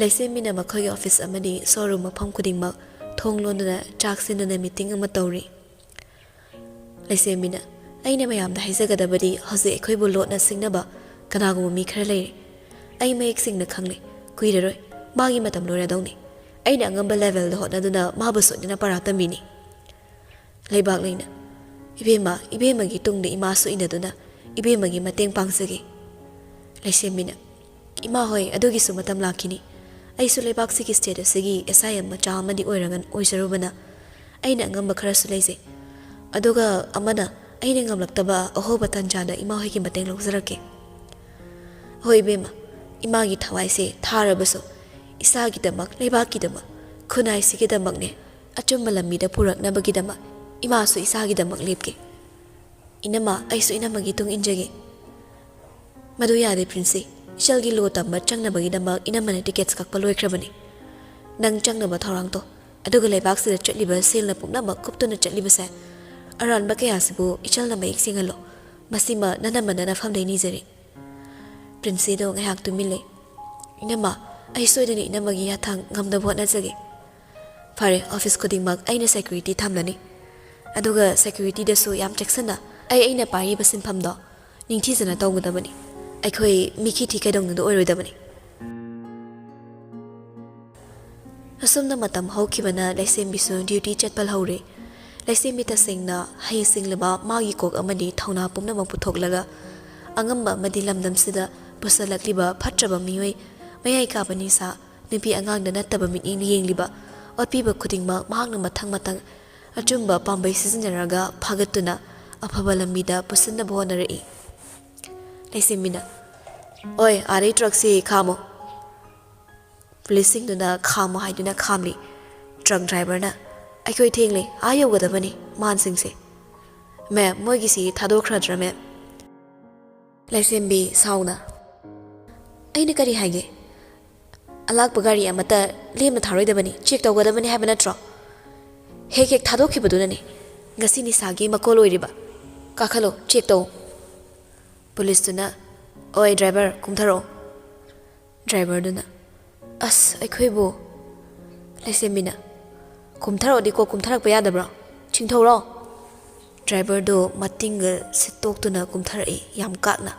ꯂꯩꯁꯦꯝꯕꯤꯅ ꯃꯈꯣꯏꯒꯤ ꯑꯣꯐꯤꯁ ꯑꯃꯗꯤ ꯁꯣꯔꯨꯝ ꯃꯐꯝ ꯈꯨꯗꯤꯡꯃꯛ ꯊꯣꯡ ꯂꯣꯟꯗꯨꯅ ꯆꯥꯛ ꯁꯤꯟꯗꯨꯅ ꯃꯤꯇꯤꯡ ꯑꯃ ꯇꯧꯔꯤ꯫ ꯂꯩꯁꯦꯝꯕꯤꯅ, "ꯑꯩꯅ ꯃꯌꯥꯝꯗ ꯍꯥꯏꯖꯒꯗꯕꯗꯤ ꯍꯧꯖꯤꯛ ꯑꯩꯈꯣꯏꯕꯨ ꯂꯣꯠꯅ ꯁꯤꯡꯅꯕ ꯀꯅꯥꯒꯨꯝꯕ ꯃꯤ ꯈꯔ ꯂꯩꯔꯦ꯫ ꯑꯩ ꯃꯌꯦꯛ ꯁꯦꯡꯅ ꯈꯪꯂꯦ, ꯀꯨꯏꯔꯔꯣꯏ ꯃꯥꯒꯤ ꯃꯇꯝ ꯂꯣꯏꯔꯗꯧꯅꯤ꯫ ꯑꯩꯅ ꯑꯉꯝꯕ ꯂꯦꯚꯦꯜꯗ ꯍꯣꯠꯅꯗꯨꯅ ꯃꯥꯕꯨ ꯁꯣꯏꯗꯅ ꯄꯔꯥ ꯇꯝꯕꯤꯅꯤ"꯫ ꯂꯩꯕꯥꯛ ꯂꯩꯅ, "ꯏꯕꯦꯝꯃ, ꯏꯕꯦꯝꯃꯒꯤ ꯇꯨꯡꯗ ꯏꯃꯥꯁꯨ ꯏꯟꯅꯗꯨꯅ ꯏꯕꯦꯝꯃꯒꯤ ꯃꯇꯦꯡ ꯄꯥꯡꯖꯒꯦ"꯫ ꯂꯩꯁꯦꯝꯕꯤꯅ, "ꯏꯃꯥ ꯍꯣꯏ, ꯑꯗꯨꯒꯤꯁꯨ ꯃꯇꯝ ꯂꯥꯛꯈꯤꯅꯤ꯫ ꯑꯩꯁꯨ ꯂꯩꯕꯥꯛꯁꯤꯒꯤ ꯁ꯭ꯇꯦꯠ ꯑꯁꯤꯒꯤ ꯑꯦꯁ ꯑꯥꯏ ꯑꯦꯝ ꯃꯆꯥ ꯑꯃꯗꯤ ꯑꯣꯏꯔꯒ, ꯑꯣꯏꯖꯔꯨꯕꯅ ꯑꯩꯅ ꯑꯉꯝꯕ ꯈꯔꯁꯨ ꯂꯩꯖꯩ꯫ ꯑꯗꯨꯒ ꯑꯃꯅ ꯑꯩꯅ ꯉꯝꯂꯛꯇꯕ ꯑꯍꯣꯕ ꯇꯟꯖꯥꯗ ꯏꯃꯥ ꯍꯣꯏꯒꯤ ꯃꯇꯦꯡ ꯂꯧꯖꯔꯛꯀꯦ"꯫ "ꯍꯣꯏ ꯏꯕꯦꯝꯃ, ꯏꯃꯥꯒꯤ ꯊꯋꯥꯏꯁꯦ ꯊꯥꯔꯕꯁꯨ ꯏꯁꯥꯒꯤꯗꯃꯛ, ꯂꯩꯕꯥꯛꯀꯤꯗꯃꯛ, ꯈꯨꯟꯅꯥꯏꯁꯤꯒꯤꯗꯃꯛꯅꯦ꯫ ꯑꯆꯨꯝꯕ ꯂꯝꯕꯤꯗ ꯄꯨꯔꯛꯅꯕꯒꯤꯗꯃꯛ ꯏꯃꯥꯁꯨ ꯏꯁꯥꯒꯤꯗꯃꯛ ꯂꯦꯞꯀꯦ꯫ ꯏꯅꯝꯃ, ꯑꯩꯁꯨ ꯏꯅꯝꯃꯒꯤ ꯇꯨꯡ ꯏꯟꯖꯒꯦ"꯫ "ꯃꯗꯨ ꯌꯥꯗꯦ ꯄ꯭ꯔꯤꯟꯁꯤ, ꯏꯆꯜꯒꯤ ꯂꯣ ꯇꯝꯕ ꯆꯪꯅꯕꯒꯤꯗꯃꯛ ꯏꯅꯝꯃꯅ ꯇꯤꯀꯦꯠꯁ ꯀꯛꯄ ꯂꯣꯏꯈ꯭ꯔꯕꯅꯤ꯫ ꯅꯪ ꯆꯪꯅꯕ ꯊꯧꯔꯥꯡ ꯇꯧ꯫ ꯑꯗꯨꯒ ꯂꯩꯕꯥꯛꯁꯤꯗ ꯆꯠꯂꯤꯕ ꯁꯦꯜꯅ ꯄꯨꯝꯅꯃꯛ ꯀꯨꯞꯇꯨꯅ ꯆꯠꯂꯤꯕꯁꯦ, ꯑꯔꯥꯟꯕ ꯀꯌꯥꯁꯤꯕꯨ ꯏꯆꯜꯅ ꯃꯌꯦꯛ ꯁꯦꯡꯍꯜꯂꯣ꯫ ꯃꯁꯤꯃ ꯅꯅꯝꯃꯅ ꯅꯐꯝꯗꯩ ꯅꯤꯖꯔꯤ"꯫ ꯄ꯭ꯔꯤꯟꯁꯤꯗꯣ ꯉꯥꯏꯍꯥꯛ ꯇꯨꯃꯤꯟ ꯂꯩ꯫ "ꯏꯅꯝꯃ, ꯑꯩ ꯁꯣꯏꯗꯅ ꯏꯅꯝꯃꯒꯤ ꯌꯥꯊꯪ ꯉꯝꯅꯕ ꯍꯣꯠꯅꯖꯒꯦ꯫ ꯐꯔꯦ, ꯑꯣꯐꯤꯁ ꯈꯨꯗꯤꯡꯃꯛ ꯑꯩꯅ ꯁꯦꯀ꯭ꯌꯨꯔꯤꯇꯤ ꯊꯝꯂꯅꯤ꯫ ꯑꯗꯨꯒ ꯁꯦꯀ꯭ꯌꯨꯔꯤꯇꯤꯗꯁꯨ ꯌꯥꯝ ꯆꯦꯛꯁꯤꯟꯅ ꯑꯩ ꯑꯩꯅ ꯄꯥꯏꯔꯤꯕ ꯁꯤꯟꯐꯝꯗꯣ ꯅꯤꯡꯊꯤꯖꯅ ꯇꯧꯒꯗꯕꯅꯤ꯫ ꯑꯩꯈꯣꯏ ꯃꯤꯈꯤ ꯊꯤ ꯀꯩꯗꯧꯅꯨꯡꯗ ꯑꯣꯏꯔꯣꯏꯗꯕꯅꯤ"꯫ ꯑꯁꯨꯝꯅ ꯃꯇꯝ ꯍꯧꯈꯤꯕꯅ ꯂꯩꯁꯦꯝꯕꯤꯁꯨ ꯗ꯭ꯌꯨꯇꯤ ꯆꯠꯄ ꯍꯧꯔꯦ꯫ ꯂꯩꯁꯦꯝꯕꯤ ꯇꯁꯦꯡꯅ ꯍꯩꯁꯤꯡꯂꯕ, ꯃꯥꯒꯤ ꯀꯣꯛ ꯑꯃꯗꯤ ꯊꯧꯅꯥ ꯄꯨꯝꯅꯃꯛ ꯄꯨꯊꯣꯛꯂꯒ ꯑꯉꯝꯕ ꯑꯃꯗꯤ ꯂꯝꯗꯝꯁꯤꯗ ꯄꯨꯁꯜꯂꯛꯂꯤꯕ ꯐꯠꯇ꯭ꯔꯕ ꯃꯤꯑꯣꯏ, ꯃꯌꯥꯏ ꯀꯥꯕ ꯅꯤꯁꯥ, ꯅꯨꯄꯤ ꯑꯉꯥꯡꯗ ꯅꯠꯇꯕ ꯃꯤꯠꯌꯦꯡꯅ ꯌꯦꯡꯂꯤꯕ ꯑꯣꯠꯄꯤꯕ ꯈꯨꯗꯤꯡꯃꯛ ꯃꯍꯥꯛꯅ ꯃꯊꯪ ꯃꯊꯪ ꯑꯆꯨꯝꯕ ꯄꯥꯝꯕꯩ ꯁꯤꯖꯤꯟꯅꯔꯒ ꯐꯥꯒꯠꯇꯨꯅ ꯑꯐꯕ ꯂꯝꯕꯤꯗ ꯄꯨꯁꯤꯟꯅꯕ ꯍꯣꯠꯅꯔꯛꯏ꯫ ꯂꯩꯁꯦꯝꯕꯤꯅ, "ꯑꯣꯏ, ꯑꯥꯗꯩ ꯇ꯭ꯔꯛꯁꯤ ꯈꯥꯝꯃꯣ"꯫ ꯄꯨꯂꯤꯁꯁꯤꯡꯗꯨꯅ "ꯈꯥꯝꯃꯣ" ꯍꯥꯏꯗꯨꯅ ꯈꯥꯝꯂꯤ꯫ ꯇ꯭ꯔꯛ ꯗ꯭ꯔꯥꯏꯚꯔꯅ, "ꯑꯩꯈꯣꯏ ꯊꯦꯡꯂꯦ, ꯑꯥ ꯌꯧꯒꯗꯕꯅꯤ ꯃꯥꯟꯁꯤꯡꯁꯦ"꯫ "ꯃꯦꯝ, ꯃꯣꯏꯒꯤꯁꯤ ꯊꯥꯗꯣꯛꯈ꯭ꯔꯗ꯭ꯔꯥ ꯃꯦꯝ?" ꯂꯩꯁꯦꯝꯕꯤ ꯁꯥꯎꯅ, "ꯑꯩꯅ ꯀꯔꯤ ꯍꯥꯏꯒꯦ? ꯑꯂꯥꯛꯄ ꯒꯥꯔꯤ ꯑꯃꯠꯇ ꯂꯦꯝꯅ ꯊꯥꯔꯣꯏꯗꯕꯅꯤ, ꯆꯦꯛ ꯇꯧꯒꯗꯕꯅꯤ ꯍꯥꯏꯕ ꯅꯠꯇ꯭ꯔꯣ? ꯍꯦꯛ ꯍꯦꯛ ꯊꯥꯗꯣꯛꯈꯤꯕꯗꯨꯅꯅꯤ꯫ ꯉꯁꯤ ꯅꯤꯁꯥꯒꯤ ꯃꯀꯣꯜ ꯑꯣꯏꯔꯤꯕ꯫ ꯀꯥꯈꯠꯂꯣ, ꯆꯦꯛ ꯇꯧ꯫ ꯄꯨꯂꯤꯁꯇꯨꯅ, "ꯑꯣꯏ ꯗ꯭ꯔꯥꯏꯚꯔ, ꯀꯨꯝꯊꯔꯛꯑꯣ"꯫ ꯗ꯭ꯔꯥꯏꯚꯔꯗꯨꯅ, "ꯑꯁ, ꯑꯩꯈꯣꯏꯕꯨ"꯫ ꯂꯩꯁꯦꯝꯕꯤꯅ, "ꯀꯨꯝꯊꯔꯛꯑꯣꯗꯤ ꯀꯣꯛ ꯀꯨꯝꯊꯔꯛꯄ ꯌꯥꯗꯕ꯭ꯔꯣ? ꯆꯤꯡꯊꯧꯔꯣ"꯫ ꯗ꯭ꯔꯥꯏꯚꯔꯗꯨ ꯃꯇꯤꯡꯒ ꯁꯤꯠꯇꯣꯛꯇꯨꯅ ꯀꯨꯝꯊꯔꯛꯏ, ꯌꯥꯝ ꯀꯥꯛꯅ꯫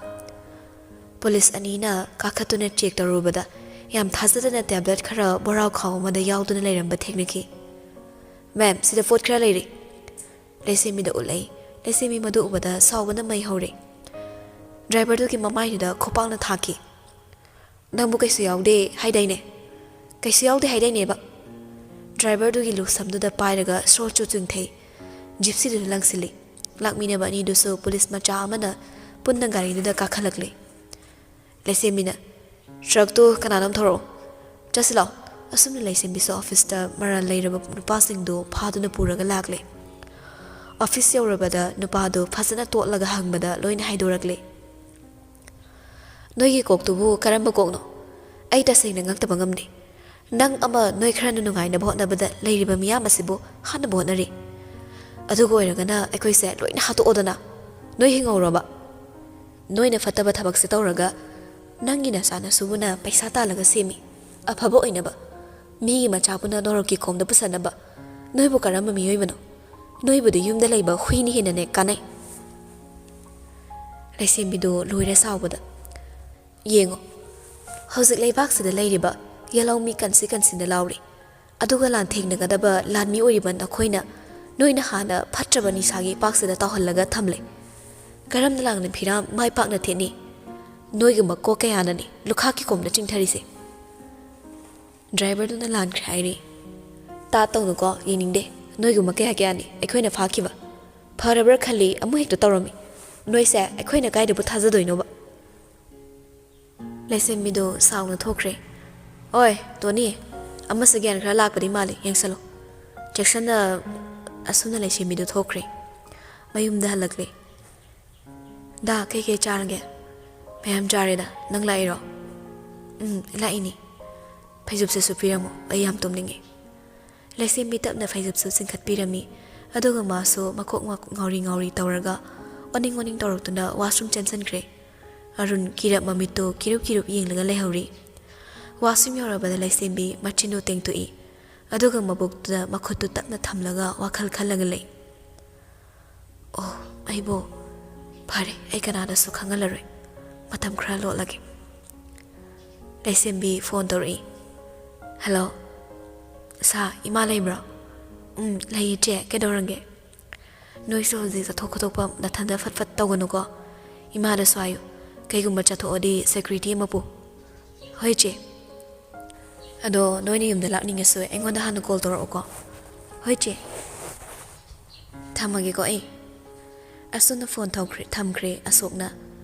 ꯄꯨꯂꯤꯁ ꯑꯅꯤꯅ ꯀꯥꯈꯠꯇꯨꯅ ꯆꯦꯛ ꯇꯧꯔꯨꯕꯗ, ꯌꯥꯝ ꯊꯥꯖꯗꯅ ꯇꯦꯕ꯭ꯂꯦꯠ ꯈꯔ ꯕꯣꯔꯥꯈꯥꯎ ꯑꯃꯗ ꯌꯥꯎꯗꯨꯅ ꯂꯩꯔꯝꯕ ꯊꯦꯡꯅꯈꯤ꯫ "ꯃꯦꯝ, ꯁꯤꯗ ꯄꯣꯠ ꯈꯔ ꯂꯩꯔꯤ"꯫ ꯂꯩꯁꯦꯝꯕꯤꯗ ꯎꯠꯂꯛꯏ꯫ ꯂꯩꯁꯦꯝꯕꯤ ꯃꯗꯨ ꯎꯕꯗ ꯁꯥꯎꯕꯅ ꯃꯩ ꯍꯧꯔꯦ꯫ ꯗ꯭ꯔꯥꯏꯚꯔꯗꯨꯒꯤ ꯃꯃꯥꯏꯗꯨꯗ ꯈꯨꯄꯥꯛꯅ ꯊꯥꯈꯤ꯫ "ꯅꯪꯕꯨ ꯀꯩꯁꯨ ꯌꯥꯎꯗꯦ ꯍꯥꯏꯗꯥꯏꯅꯦ? ꯀꯩꯁꯨ ꯌꯥꯎꯗꯦ ꯍꯥꯏꯗꯥꯏꯅꯦꯕ?" ꯗ꯭ꯔꯥꯏꯚꯔꯗꯨꯒꯤ ꯂꯨꯛꯁꯝꯗꯨꯗ ꯄꯥꯏꯔꯒ ꯁꯣꯔ ꯆꯨ ꯆꯤꯡꯊꯩ꯫ ꯖꯤꯞꯁꯤꯗꯨꯗ ꯂꯪꯁꯤꯜꯂꯤ꯫ ꯂꯥꯛꯃꯤꯟꯅꯕ ꯑꯅꯤꯗꯨꯁꯨ ꯄꯨꯂꯤꯁ ꯃꯆꯥ ꯑꯃꯅ ꯄꯨꯟꯅ ꯒꯥꯔꯤꯗꯨꯗ ꯀꯥꯈꯠꯂꯛꯂꯤ꯫ ꯂꯩꯁꯦꯝꯕꯤꯅ, "ꯇ꯭ꯔꯛꯇꯨ ꯀꯅꯥꯅꯣꯝ ꯊꯧꯔꯛꯑꯣ꯫ ꯆꯠꯁꯤ ꯂꯥꯛꯑꯣ"꯫ ꯑꯁꯨꯝꯅ ꯂꯩꯁꯦꯝꯕꯤꯁꯨ ꯑꯣꯐꯤꯁꯇ ꯃꯔꯥꯜ ꯂꯩꯔꯕ ꯅꯨꯄꯥꯁꯤꯡꯗꯨ ꯐꯥꯗꯨꯅ ꯄꯨꯔꯒ ꯂꯥꯛꯂꯦ꯫ ꯑꯣꯐꯤꯁ ꯌꯧꯔꯕꯗ ꯅꯨꯄꯥꯗꯨ ꯐꯖꯅ ꯇꯣꯠꯂꯒ ꯍꯪꯕꯗ ꯂꯣꯏꯅ ꯍꯥꯏꯗꯣꯔꯛꯂꯦ꯫ "ꯅꯣꯏꯒꯤ ꯀꯣꯛꯇꯨꯕꯨ ꯀꯔꯝꯕ ꯀꯣꯛꯅꯣ? ꯑꯩ ꯇꯁꯦꯡꯅ ꯉꯛꯇꯕ ꯉꯝꯗꯦ꯫ ꯅꯪ ꯑꯃ ꯅꯣꯏ ꯈꯔꯅ ꯅꯨꯡꯉꯥꯏꯅꯕ ꯍꯣꯠꯅꯕꯗ ꯂꯩꯔꯤꯕ ꯃꯤꯌꯥꯝ ꯑꯁꯤꯕꯨ ꯍꯥꯠꯅꯕ ꯍꯣꯠꯅꯔꯤ꯫ ꯑꯗꯨꯒ ꯑꯣꯏꯔꯒꯅ ꯑꯩꯈꯣꯏꯁꯦ ꯂꯣꯏꯅ ꯍꯥꯠꯇꯣꯛꯑꯣꯗꯅ꯫ ꯅꯣꯏ ꯍꯤꯡꯍꯧꯔꯣꯕ꯫ ꯅꯣꯏꯅ ꯐꯠꯇꯕ ꯊꯕꯛꯁꯦ ꯇꯧꯔꯒ ꯅꯪꯒꯤ ꯅꯆꯥꯅꯁꯨꯕꯨꯅ ꯄꯩꯁꯥ ꯇꯥꯜꯂꯒ ꯁꯦꯝꯃꯤ꯫ ꯑꯐꯕ ꯑꯣꯏꯅꯕ꯫ ꯃꯤꯒꯤ ꯃꯆꯥꯕꯨꯅ ꯅꯣꯔꯣꯛꯀꯤ ꯈꯣꯡꯗ ꯄꯨꯁꯟꯅꯕ꯫ ꯅꯣꯏꯕꯨ ꯀꯔꯝꯕ ꯃꯤꯑꯣꯏꯕꯅꯣ? ꯅꯣꯏꯕꯨꯗꯤ ꯌꯨꯝꯗ ꯂꯩꯕ ꯍꯨꯏꯅ ꯍꯦꯟꯅꯅꯦ ꯀꯥꯟꯅꯩ"꯫ ꯂꯩꯁꯦꯝꯕꯤꯗꯨ ꯂꯣꯏꯔꯦ ꯁꯥꯎꯕꯗ꯫ "ꯌꯦꯡꯉꯣ, ꯍꯧꯖꯤꯛ ꯂꯩꯕꯥꯛꯁꯤꯗ ꯂꯩꯔꯤꯕ ꯌꯦꯜꯍꯧꯃꯤ ꯀꯟꯁꯤ ꯀꯟꯁꯤꯅ ꯂꯥꯎꯔꯤ꯫ ꯑꯗꯨꯒ ꯂꯥꯟꯊꯦꯡꯅꯒꯗꯕ ꯂꯥꯟꯃꯤ ꯑꯣꯏꯔꯤꯕ ꯅꯈꯣꯏꯅ ꯅꯣꯏꯅ ꯍꯥꯟꯅ ꯐꯠꯇ꯭ꯔꯕ ꯅꯤꯁꯥꯒꯤ ꯏꯄꯥꯛꯁꯤꯗ ꯇꯥꯎꯍꯜꯂꯒ ꯊꯝꯂꯦ꯫ ꯀꯔꯝꯅ ꯂꯥꯟꯅ ꯐꯤꯔꯥꯝ ꯃꯥꯏ ꯄꯥꯛꯅ ꯊꯦꯠꯅꯤ? ꯅꯣꯏꯒꯨꯝꯕ ꯀꯣꯛ ꯀꯌꯥꯅꯅꯤ ꯂꯨꯈꯥꯛꯀꯤ ꯀꯣꯝꯗ ꯆꯤꯡꯊꯔꯤꯁꯦ"꯫ ꯗ꯭ꯔꯥꯏꯚꯔꯗꯨꯅ ꯂꯥꯟꯈ꯭ꯔꯦ ꯍꯥꯏꯔꯤ꯫ "ꯇꯥ ꯇꯧꯅꯨꯀꯣ, ꯌꯦꯡꯅꯤꯡꯗꯦ꯫ ꯅꯣꯏꯒꯨꯝꯕ ꯀꯌꯥ ꯀꯌꯥꯅꯤ ꯑꯩꯈꯣꯏꯅ ꯐꯥꯈꯤꯕ꯫ ꯐꯔꯕ꯭ꯔꯥ ꯈꯜꯂꯤ ꯑꯃꯨꯛ ꯍꯦꯛꯇ ꯇꯧꯔꯝꯃꯤ꯫ ꯅꯣꯏꯁꯦ ꯑꯩꯈꯣꯏꯅ ꯀꯥꯏꯗꯕꯨ ꯊꯥꯖꯗꯣꯏꯅꯣꯕ?" ꯂꯩꯁꯦꯝꯕꯤꯗꯨ ꯁꯥꯎꯅ ꯊꯣꯛꯈ꯭ꯔꯦ꯫ "ꯑꯣꯏ, ꯇꯣꯅꯤ, ꯑꯃꯁꯨ ꯒ꯭ꯌꯥꯟ ꯈꯔ ꯂꯥꯛꯄꯗꯤ ꯃꯥꯜꯂꯤ, ꯌꯦꯡꯁꯜꯂꯨ"꯫ ꯖꯦꯛꯁꯟꯅ ꯑꯁꯨꯝꯅ ꯂꯩꯁꯦꯝꯕꯤꯗꯨ ꯊꯣꯛꯈ꯭ꯔꯦ꯫ ꯃꯌꯨꯝꯗ ꯍꯜꯂꯛꯂꯦ꯫ "ꯗꯥ, ꯀꯩꯀꯩ ꯆꯥꯔꯒꯦ? ꯃꯌꯥꯝ ꯆꯥꯔꯦꯗ꯫ ꯅꯪ ꯂꯥꯛꯏꯔꯣ?" "ꯎꯝ, ꯂꯥꯛꯏꯅꯤ꯫ ꯐꯩꯖꯨꯞꯁꯦ ꯁꯨꯞꯄꯤꯔꯝꯃꯣ, ꯑꯩ ꯌꯥꯝ ꯇꯨꯝꯅꯤꯡꯉꯦ"꯫ ꯂꯩꯁꯦꯝꯕꯤ ꯇꯞꯅ ꯐꯩꯖꯨꯞꯁꯨ ꯆꯤꯡꯈꯠꯄꯤꯔꯝꯃꯤ꯫ ꯑꯗꯨꯒ ꯃꯥꯁꯨ ꯃꯀꯣꯛ ꯉꯥꯎꯔꯤ ꯉꯥꯎꯔꯤ ꯇꯧꯔꯒ ꯑꯣꯅꯤꯡ ꯑꯣꯅꯤꯡ ꯇꯧꯔꯛꯇꯨꯅ washroom ꯆꯦꯟꯁꯤꯟꯈ꯭ꯔꯦ꯫ ꯑꯔꯨꯟ ꯀꯤꯔꯞ ꯃꯃꯤꯠꯇꯨ ꯀꯤꯔꯨꯞ ꯀꯤꯔꯨꯞ ꯌꯦꯡꯂꯒ ꯂꯩꯍꯧꯔꯤ꯫ Washroom ꯌꯧꯔꯕꯗ ꯂꯩꯁꯦꯝꯕꯤ ꯃꯆꯤꯟꯗꯨ ꯇꯦꯡꯊꯣꯛꯏ꯫ ꯑꯗꯨꯒ ꯃꯕꯨꯛꯇꯨꯗ ꯃꯈꯨꯠꯇꯨ ꯇꯞꯅ ꯊꯝꯂꯒ ꯋꯥꯈꯜ ꯈꯜꯂꯒ ꯂꯩ꯫ ꯑꯣ, ꯑꯩꯕꯨ ꯐꯔꯦ, ꯑꯩ ꯀꯅꯥꯗꯁꯨ ꯈꯪꯍꯜꯂꯔꯣꯏ꯫ ꯃꯇꯝ ꯈꯔ ꯂꯣꯠꯂꯒꯦ꯫ ꯂꯩꯁꯦꯝꯕꯤ phone ꯇꯧꯔꯛꯏ꯫ Hello꯫ ꯁꯥ, ꯏꯃꯥ ꯂꯩꯕ꯭ꯔꯣ? ꯎꯝ, ꯂꯩꯌꯦ ꯆꯦ, ꯀꯩꯗꯧꯔꯒꯦ? ꯅꯣꯏꯁꯨ ꯍꯧꯖꯤꯛ ꯆꯠꯊꯣꯛ ꯈꯣꯠꯇꯣꯛꯄ ꯅꯊꯟꯗ ꯐꯠ ꯐꯠ ꯇꯧꯒꯅꯨꯀꯣ꯫ ꯏꯃꯥꯗꯁꯨ ꯍꯥꯏꯌꯨ, ꯀꯩꯒꯨꯝꯕ ꯆꯠꯊꯣꯛꯑꯗꯤ security ꯑꯃ ꯄꯨ꯫ ꯍꯣꯏ ꯆꯦ꯫ ꯑꯗꯣ ꯅꯣꯏꯅ ꯌꯨꯝꯗ ꯂꯥꯛꯅꯤꯡꯉꯁꯨ ꯑꯩꯉꯣꯟꯗ ꯍꯥꯟꯅ call ꯇꯧꯔꯛꯎꯀꯣ꯫ ꯍꯣꯏ ꯆꯦ꯫ ꯊꯝꯃꯒꯦꯀꯣ ꯑꯩ꯫ ꯑꯁꯨꯝꯅ phone ꯊꯝꯈ꯭ꯔꯦ, ꯊꯝꯈ꯭ꯔꯦ ꯑꯁꯣꯛꯅ꯫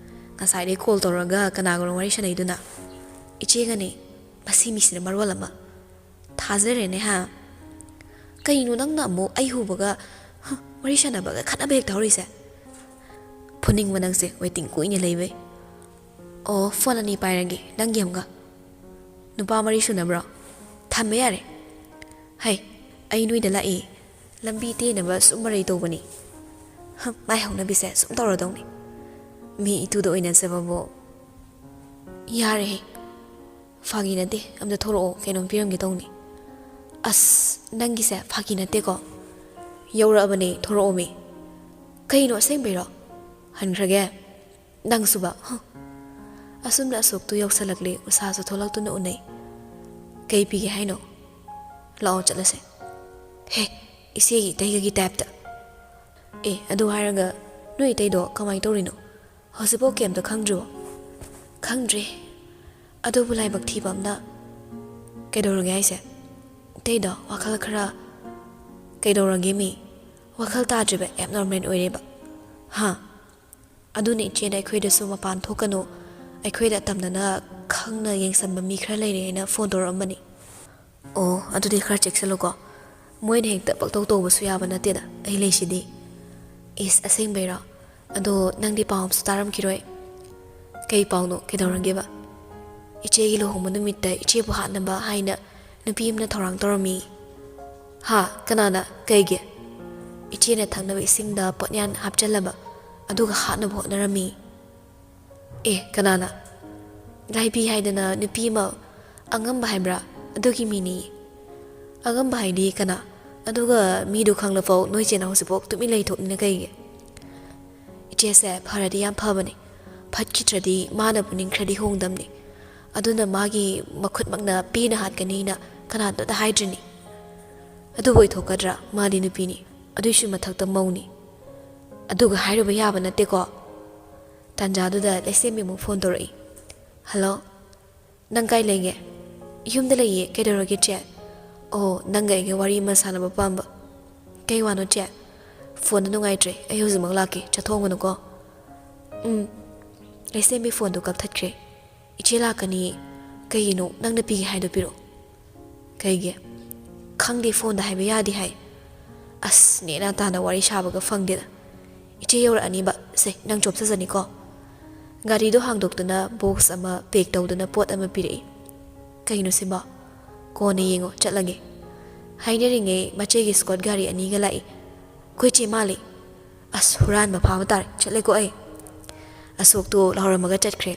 ꯉꯁꯥꯏꯗꯩ call ꯇꯧꯔꯒ ꯀꯅꯥꯒꯅꯣ ꯋꯥꯔꯤ ꯁꯥꯟꯅꯩꯗꯨꯅ? ꯏꯆꯦꯒꯅꯦ꯫ ꯃꯁꯤ ꯃꯤꯁꯤꯅ ꯃꯔꯣꯜ ꯑꯃ꯫ ꯊꯥꯖꯔꯦꯅꯦ ꯍꯥ? ꯀꯩꯅꯣ ꯅꯪꯅ ꯑꯃꯨꯛ ꯑꯩ ꯍꯨꯕꯒ, ꯍ, ꯋꯥꯔꯤ ꯁꯥꯟꯅꯕꯒ ꯈꯠꯅꯕ ꯍꯦꯛꯇ ꯍꯧꯔꯤꯁꯦ? ꯐꯨꯅꯤꯡꯕ ꯅꯪꯁꯦ waiting ꯀꯨꯏꯅ ꯂꯩꯕꯩ꯫ ꯑꯣ, phone ꯑꯅꯤ ꯄꯥꯏꯔꯒꯦ, ꯅꯪꯒꯤ ꯑꯃꯒ꯫ ꯅꯨꯄꯥ ꯃꯔꯤ ꯁꯨꯅꯕ꯭ꯔꯣ? ꯊꯝꯕ ꯌꯥꯔꯦ꯫ ꯍꯩ, ꯑꯩ ꯅꯣꯏꯗ ꯂꯥꯛꯏ꯫ ꯂꯝꯕꯤ ꯇꯦꯟꯅꯕ ꯁꯨꯝ ꯃꯔꯩ ꯇꯧꯕꯅꯤ꯫ ꯍꯝ, ꯃꯥꯏ ꯍꯧꯅꯕꯤꯁꯦ ꯁꯨꯝ ꯇꯧꯔꯗꯧꯅꯤ꯫ ꯃꯤ ꯏꯇꯨꯗ ꯑꯣꯏꯅꯖꯕꯕꯨ꯫ ꯌꯥꯔꯦꯍꯦ꯫ ꯐꯥꯒꯤ ꯅꯠꯇꯦ, ꯑꯝꯇ ꯊꯣꯛꯂꯛꯑꯣ, ꯀꯩꯅꯣꯝ ꯄꯤꯔꯝꯒꯦ ꯇꯧꯅꯤ꯫ ꯑꯁ, ꯅꯪꯒꯤꯁꯦ ꯐꯥꯒꯤ ꯅꯠꯇꯦꯀꯣ? ꯌꯧꯔꯛꯑꯕꯅꯦ, ꯊꯣꯛꯂꯛꯑꯣꯃꯤ꯫ ꯀꯩꯅꯣ, ꯑꯁꯦꯡꯕꯩꯔꯣ? ꯍꯟꯈ꯭ꯔꯒꯦ꯫ ꯅꯪꯁꯨꯕ, ꯍ? ꯑꯁꯨꯝꯅ ꯑꯁꯣꯛꯇꯨ ꯌꯧꯁꯜꯂꯛꯂꯦ, ꯎꯁꯥꯁꯨ ꯊꯣꯛꯂꯛꯇꯨꯅ ꯎꯅꯩ꯫ ꯀꯩ ꯄꯤꯒꯦ ꯍꯥꯏꯅꯣ? ꯂꯥꯛꯑꯣ ꯆꯠꯂꯁꯦ꯫ ꯍꯦ, ꯏꯆꯦꯒꯤ ꯏꯇꯩꯒꯒꯤ type ꯇ꯫ ꯑꯦ, ꯑꯗꯨ ꯍꯥꯏꯔꯒ ꯅꯣꯏ ꯏꯇꯩꯗꯣ ꯀꯃꯥꯏ ꯇꯧꯔꯤꯅꯣ? ꯍꯧꯖꯤꯛꯐꯥꯎ ꯀꯩꯝꯇ ꯈꯪꯗ꯭ꯔꯤꯕꯣ? ꯈꯪꯗ꯭ꯔꯤ꯫ ꯑꯗꯨꯕꯨ ꯂꯥꯏꯕꯛ ꯊꯤꯕ ꯑꯃꯅ꯫ ꯀꯩꯗꯧꯔꯒꯦ ꯍꯥꯏꯁꯦ? ꯏꯇꯩꯗꯣ ꯋꯥꯈꯜ ꯈꯔ꯫ ꯀꯩꯗꯧꯔꯒꯦ ꯃꯤ? ꯋꯥꯈꯜ ꯇꯥꯗ꯭ꯔꯤꯕ abnormal ꯑꯣꯏꯔꯦꯕ꯫ ꯍꯥ? ꯑꯗꯨꯅ ꯏꯆꯦꯅ ꯑꯩꯈꯣꯏꯗꯁꯨ ꯃꯄꯥꯟ ꯊꯣꯛꯀꯅꯨ, ꯑꯩꯈꯣꯏꯗ ꯇꯝꯅꯅ ꯈꯪꯅ ꯌꯦꯡꯁꯟꯕ ꯃꯤ ꯈꯔ ꯂꯩꯔꯦ ꯍꯥꯏꯅ phone ꯇꯧꯔꯛꯑꯝꯕꯅꯤ꯫ ꯑꯣ, ꯑꯗꯨꯗꯤ ꯈꯔ ꯆꯦꯛꯁꯤꯜꯂꯨꯀꯣ꯫ ꯃꯣꯏꯅ ꯍꯦꯛꯇ ꯄꯪꯇꯧ ꯇꯧꯕꯁꯨ ꯌꯥꯕ ꯅꯠꯇꯦꯗ, ꯑꯩ ꯂꯩꯁꯤꯗꯤ꯫ ꯏꯁ, ꯑꯁꯦꯡꯕꯩꯔꯣ? ꯑꯗꯣ ꯅꯪꯗꯤ ꯄꯥꯎ ꯑꯃꯁꯨ ꯇꯥꯔꯝꯈꯤꯔꯣꯏ꯫ ꯀꯩ ꯄꯥꯎꯅꯣ? ꯀꯩꯗꯧꯔꯒꯦꯕ? ꯏꯆꯦꯒꯤ ꯂꯨꯍꯣꯡꯕ ꯅꯨꯃꯤꯠꯇ ꯏꯆꯦꯕꯨ ꯍꯥꯠꯅꯕ ꯍꯥꯏꯅ ꯅꯨꯄꯤ ꯑꯃꯅ ꯊꯧꯔꯥꯡ ꯇꯧꯔꯝꯃꯤ꯫ ꯍꯥ? ꯀꯅꯥꯅ? ꯀꯩꯒꯤ? ꯏꯆꯦꯅ ꯊꯛꯅꯕ ꯏꯁꯤꯡꯗ ꯄꯣꯠꯌꯥꯟ ꯍꯥꯞꯆꯜꯂꯕ, ꯑꯗꯨꯒ ꯍꯥꯠꯅꯕ ꯍꯣꯠꯅꯔꯝꯃꯤ꯫ ꯑꯦ, ꯀꯅꯥꯅ? ꯂꯥꯏꯕꯤ ꯍꯥꯏꯗꯅ ꯅꯨꯄꯤ ꯑꯃ, ꯑꯉꯝꯕ ꯍꯥꯏꯕ꯭ꯔꯥ? ꯑꯗꯨꯒꯤ ꯃꯤꯅꯤ꯫ ꯑꯉꯝꯕ ꯍꯥꯏꯗꯤ ꯀꯅꯥ? ꯑꯗꯨꯒ ꯃꯤꯗꯨ ꯈꯪꯂꯐꯥꯎ ꯅꯣꯏ ꯆꯦꯅ ꯍꯧꯖꯤꯛꯐꯥꯎ ꯇꯨꯃꯤꯟ ꯂꯩꯊꯣꯛꯅꯤꯅ ꯀꯩꯒꯤ? ꯏꯆꯦꯁꯦ ꯐꯔꯗꯤ ꯌꯥꯝ ꯐꯕꯅꯤ, ꯐꯠꯈꯤꯗ꯭ꯔꯗꯤ ꯃꯥꯅꯕꯨ ꯅꯤꯡꯈ꯭ꯔꯗꯤ ꯍꯣꯡꯗꯝꯅꯤ꯫ ꯑꯗꯨꯅ ꯃꯥꯒꯤ ꯃꯈꯨꯠꯃꯛꯅ ꯄꯦꯅ ꯍꯥꯠꯀꯅꯤꯅ ꯀꯅꯥꯗꯨꯗ ꯍꯥꯏꯗ꯭ꯔꯤꯅꯤ꯫ ꯑꯗꯨꯕꯨ ꯑꯣꯏꯊꯣꯛꯀꯗ꯭ꯔꯥ? ꯃꯥꯗꯤ ꯅꯨꯄꯤꯅꯤ, ꯑꯗꯨꯏꯁꯨ ꯃꯊꯛꯇ ꯃꯧꯅꯤ꯫ ꯑꯗꯨꯒ ꯍꯥꯏꯔꯨꯕ ꯌꯥꯕ ꯅꯠꯇꯦꯀꯣ꯫ ꯇꯥꯟꯖꯥꯗꯨꯗ ꯂꯩꯁꯦꯝꯕꯤ ꯑꯃꯨꯛ ꯐꯣꯟ ꯇꯧꯔꯛꯏ꯫ "ꯍꯜꯂꯣ, ꯅꯪ ꯀꯥꯏ ꯂꯩꯒꯦ?" "ꯌꯨꯝꯗ ꯂꯩꯌꯦ, ꯀꯩꯗꯧꯔꯒꯦ ꯆꯦ?" "ꯑꯣ, ꯅꯪꯒ ꯑꯩꯒ ꯋꯥꯔꯤ ꯑꯃ ꯁꯥꯟꯅꯕ ꯄꯥꯝꯕ꯫" "ꯀꯩ ꯋꯥꯅꯣ ꯆꯦ?" "ꯐꯣꯟꯗꯣ ꯅꯨꯡꯉꯥꯏꯇ꯭ꯔꯦ, ꯑꯩ ꯍꯧꯖꯤꯛꯃꯛ ꯂꯥꯛꯀꯦ, ꯆꯠꯊꯣꯛꯑꯝꯒꯅꯨꯀꯣ꯫" "ꯎꯝ꯫" ꯂꯩꯁꯦꯝꯕꯤ ꯐꯣꯟꯗꯣ ꯀꯛꯊꯠꯈ꯭ꯔꯦ꯫ "ꯏꯆꯦ ꯂꯥꯛꯀꯅꯤ, ꯀꯩꯒꯤꯅꯣ ꯅꯪꯅ ꯄꯤꯒꯦ ꯍꯥꯏꯗꯣ ꯄꯤꯔꯛꯑꯣ꯫" "ꯀꯩꯒꯤ?" "ꯈꯪꯗꯦ, ꯐꯣꯟꯗ ꯍꯥꯏꯕ ꯌꯥꯗꯦ ꯍꯥꯏ꯫" "ꯑꯁ, ꯅꯦꯅꯥ ꯇꯥꯅ ꯋꯥꯔꯤ ꯁꯥꯕꯒ ꯐꯪꯗꯦꯗ꯫" "ꯏꯆꯦ ꯌꯧꯔꯛꯑꯅꯤꯕ, ꯁꯦ, ꯅꯪ ꯆꯣꯞꯆꯖꯅꯤꯀꯣ꯫" ꯒꯥꯔꯤꯗꯣ ꯍꯥꯡꯗꯣꯛꯇꯨꯅ ꯕꯣꯛꯁ ꯑꯃ ꯄꯦꯛ ꯇꯧꯗꯨꯅ ꯄꯣꯠ ꯑꯃ ꯄꯤꯔꯛꯏ꯫ "ꯀꯩꯅꯣ ꯁꯤꯕꯣ?" "ꯀꯣꯟꯅ ꯌꯦꯡꯉꯣ, ꯆꯠꯂꯒꯦ꯫" ꯍꯥꯏꯅꯔꯤꯉꯩ ꯃꯆꯦꯒꯤ ꯁ꯭ꯀꯣꯠ ꯒꯥꯔꯤ ꯑꯅꯤꯒ ꯂꯥꯛꯏ꯫ "ꯑꯩꯈꯣꯏ ꯆꯦ ꯃꯥꯜꯂꯤ꯫" "ꯑꯁ, ꯍꯨꯔꯥꯟꯕ ꯐꯥꯕ ꯇꯥꯔꯦ, ꯆꯠꯂꯦꯀꯣ ꯑꯩ꯫" ꯑꯁꯣꯛꯇꯣ ꯂꯥꯎꯔꯝꯃꯒ ꯆꯠꯈ꯭ꯔꯦ꯫